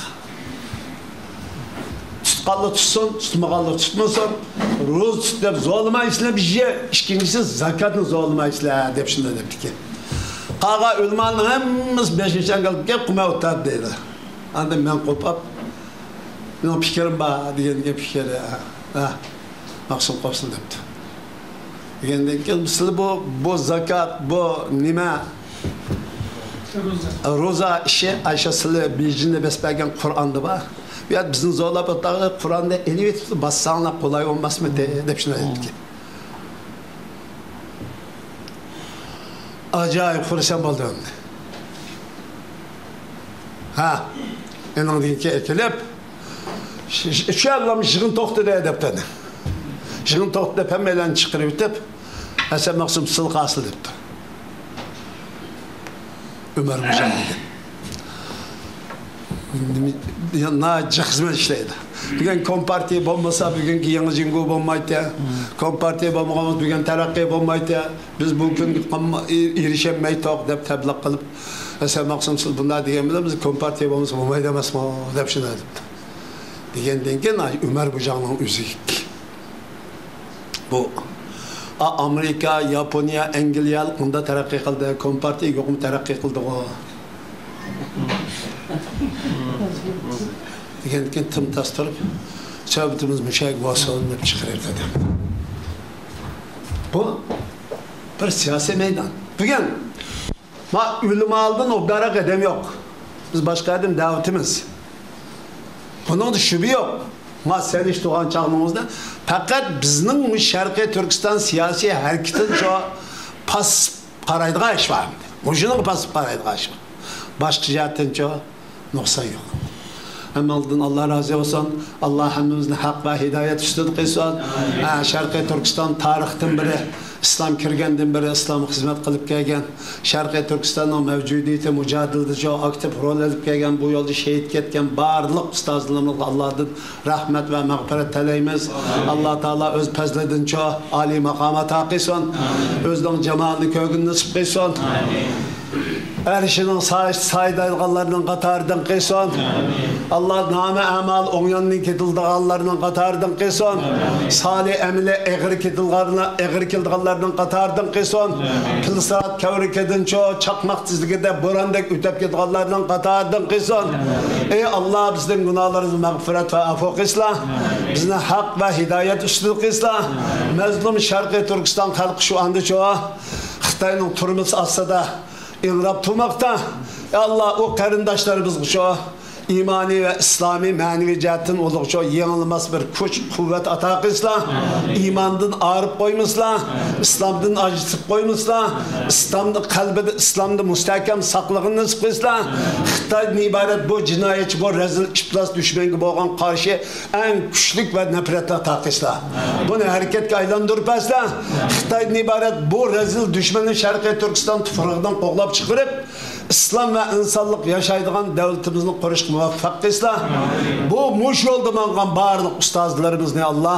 تۇتقانلار تۇتسۇن، تۇتمىغانلار تۇتمىسۇن. روزا تۇت دەپ زورلىمايسىلەر بىزنى. ئىككىنچىسى، زاكاتنى زورلىمايسىلەر دەپ شۇنداق دەپتىكەن. قالغان ئۆلىمانىڭ ھەممىسى بېشىنى چاڭگالتىپ كېلىپ قوپۇپ ئولتۇردى دەيدۇ. ئاندىن مەن قوپۇپ، مېنىڭ پىكرىم بار دېگەندىكىن پىكرى، ھە، مەخسۇم قوپسۇن دەپتۇ. دېگەندىن كېيىن سىلى بۇ، بۇ زاكات، بۇ نېمە؟ روزا ئىشى، ئاشۇ سىلى بېيجىڭدا بېسىپ بەرگەن قۇرئاندا بار. بۇ يەردە بىزنى زورلاپ ئاتاغى قۇرئاندا ئېلىۋېتىپتۇ، باسساڭلار قولاي بولماسمىدى دەپ شۇنداق ئېيتتىكەن. ئاجايىپ خۇرسەن بولدۇم. ھە، ئېنىڭدىن كېيىن ئېكىلىپ، شۇ يەردىلا يىغىن توختىدى دەپتۇ. يىغىن توختىدى دەپ ھەممەيلەننى چىقىرىۋېتىپ، ھەسەن مەخسۇم سىلى قالسۇن دەپتۇ. ئۆمەر خوجا دېگەن. ناھايىتى خىزمەت ئىشلەيدۇ. بۈگۈن كومپارتىيە بولمىسا، بۈگۈنكى يېڭى جۇڭگو بولمايتتى. كومپارتىيە بولمىغان بولسا، بۈگۈن تەرەققىي بولمايتتى. بىز بۇ كۈنگە قالما-، ئېرى-، ئېرىشەلمەيتتۇق دەپ تەبلىغ قىلىپ، ھەسەن مەخسۇم سىلى بۇنداق دېگەن بىلەن، بىز كومپارتىيە بولمىسا بولمايدۇ ئەمەسمۇ دەپ شۇنداق دەپتۇ. دېگەندىن كېيىن ئۆمەر خوجاڭنىڭ ئۆزى بۇ، ئا، ئامېرىكا، ياپونىيە، ئەنگلىيە ئۇنداق تەرەققىي قىلدى، كومپارتىيە يۇقىمۇ تەرەققىي قىلدىغۇ؟ دېگەندىكىن تىم تاس تۇرۇپ، سۆھبىتىمىز مۇشۇ يەرگە بولسۇن دەپ چىقىرىپ دېدى. بۇ بىر سىياسىي مەيدان. بۈگۈن ما ئۆلىمالىدىن ئوبدانراق ئادەم يوق. بىز باشقا ئادەم دەۋېتىمىز. بۇنىڭدا شۈبھە يوق. ما سېلىشتۇرغان چاغلىرىڭىزدا پەقەت بىزنىڭ شەرقىي تۈركىستان سىياسىي ھەرىكىتىنى شۇ پاسسىپ قارايدىغان ئىش بار. مۇشۇنىڭغا پاسسىپ قارايدىغان ئىش بار. باشقا جەھەتتىنچۇ نۇقسان يوق. ھەممىڭىزدىن ئاللا رازى بولسۇن. ئاللا ھەممىمىزنى ھەق ۋە ھىدايەت ئۈستىدە قىلسۇن. ھە، شەرقىي تۈركىستان تارىختىن بېرى، ئىسلام كىرگەندىن بېرى ئىسلامغا خىزمەت قىلىپ كەلگەن، شەرقىي تۈركىستاننىڭ مەۋجۇدىيىتى مۇجادىلىدىچۇ ئاكتىپ رول ئېلىپ كەلگەن، بۇ يولدا شېھىت كەتكەن بارلىق ئۇستازلىرىمىزغا ئاللادىن رەھمەت ۋە مەغپىرەت تىلەيمىز. ئاللا تائالا ئۆز پەزلىدىنچۇ ئالىي ماقام ئاتا قىلسۇن. ئۆزىنىڭ جامالىنى كۆرگىنى نېسىپ قىلسۇن. ئەرشىنىڭ سايىسىدا سايىدايدىغانلارنىڭ قاتارىدىن قىلسۇن. ئاللا نامە ئەمال ئوڭياننىڭ كېتىلىدىغانلارنىڭ قاتارىدىن قىلسۇن. سالىھ ئەمىلى ئېغىر كېتىلىدىغانلار-، ئېغىر كېلىدىغانلارنىڭ قاتارىدىن قىلسۇن. پىل سىرات كەۋرىكىدىنچۇ چاقماق تېزلىكىدە بوراندەك ئۆتۈپ كېتىدىغانلارنىڭ قاتارىدىن قىلسۇن. ئەي ئاللا، بىزنىڭ گۇناھلىرىمىزنى مەغپىرەت ۋە ئەفۇ قىلسىلا. بىزنى ھەق ۋە ھىدايەت ئۈستىدە قىلسىلا. مەزلۇم شەرقىي تۈركىستان خەلقى شۇ ئاندىچۇ خىتاينىڭ تۈرمىسى ئاستىدا ئىڭراپ تۇرماقتا. يا ئاللا، ئۇ قېرىنداشلىرىمىزغا شۇ ئىمانىي ۋە ئىسلامىي مەنىۋى جەھەتتىن ئۇلارغا شۇ يېڭىلماس بىر كۈچ، قۇۋۋەت ئاتا قىلسىلا، ئىماندىن ئايرىپ قويمىسىلا، ئىسلامدىن ئاجرىتىپ قويمىسىلا، ئىسلامنى قەلبىدە، ئىسلامدا مۇستەھكەم ساقلىغىنى نېسىپ قىلسىلا، خىتايدىن ئىبارەت بۇ جىنايەتچى، بۇ رەزىل ئىپلاس دۈشمەنگە بولغان قارشى ئەڭ كۈچلۈك ۋە نەپرەتنى ئاتا قىلسىلا، بۇنى ھەرىكەتكە ئايلاندۇرۇپ بەرسىلا، خىتايدىن ئىبارەت بۇ رەزىل دۈشمەننى شەرقىي تۈركىستان تۇپرىقىدىن قوغلاپ چىقىرىپ، ئىسلام ۋە ئىنسانلىق ياشايدىغان دۆلىتىمىزنى قۇرۇشقا مۇۋەپپەق قىلسىلا، بۇ مۇشۇ يولدا ماڭغان بارلىق ئۇستازلىرىمىزنى ئاللا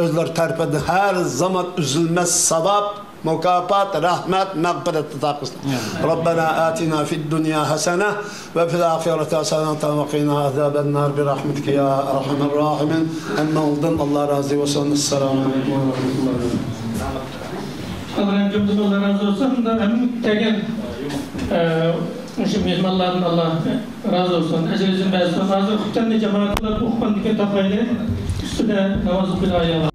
ئۆزلىرى تەرىپىدىن ھەر زامان ئۈزۈلمەس ساۋاب، مۇكاپات، رەھمەت، مەغپىرەت ئاتا قىلسۇن. رەببەنا ئاتىنا فىد دۇنيا ھەسەنە ۋە فىل ئاخىرەتى ھەسەنەتەن ۋە قىنا ئازابەن نار بىرەھمىتىكە يا ئەرھەمەر راھىمىن. ھەممىڭىزدىن ئاللا رازى بولسۇن. ئەسسالامۇ ئەلەيكۇم ۋە رەھمەتۇللاھ. ئاللا رەھمىتى ئاللا رازى بولسۇن. مۇنداق ھەممە كەلگەن، ئە، مۇشۇ مېھمانلاردىن ئاللا رازى بولسۇن. ئەجرىنى بەرسۇن. ھازىر خۇپتەننى جامائەت قىلىپ ئۇخقاندىن كېيىن تاقايلى. ئۈستىدە ناماز ئوقۇيدىغان ئاياللار.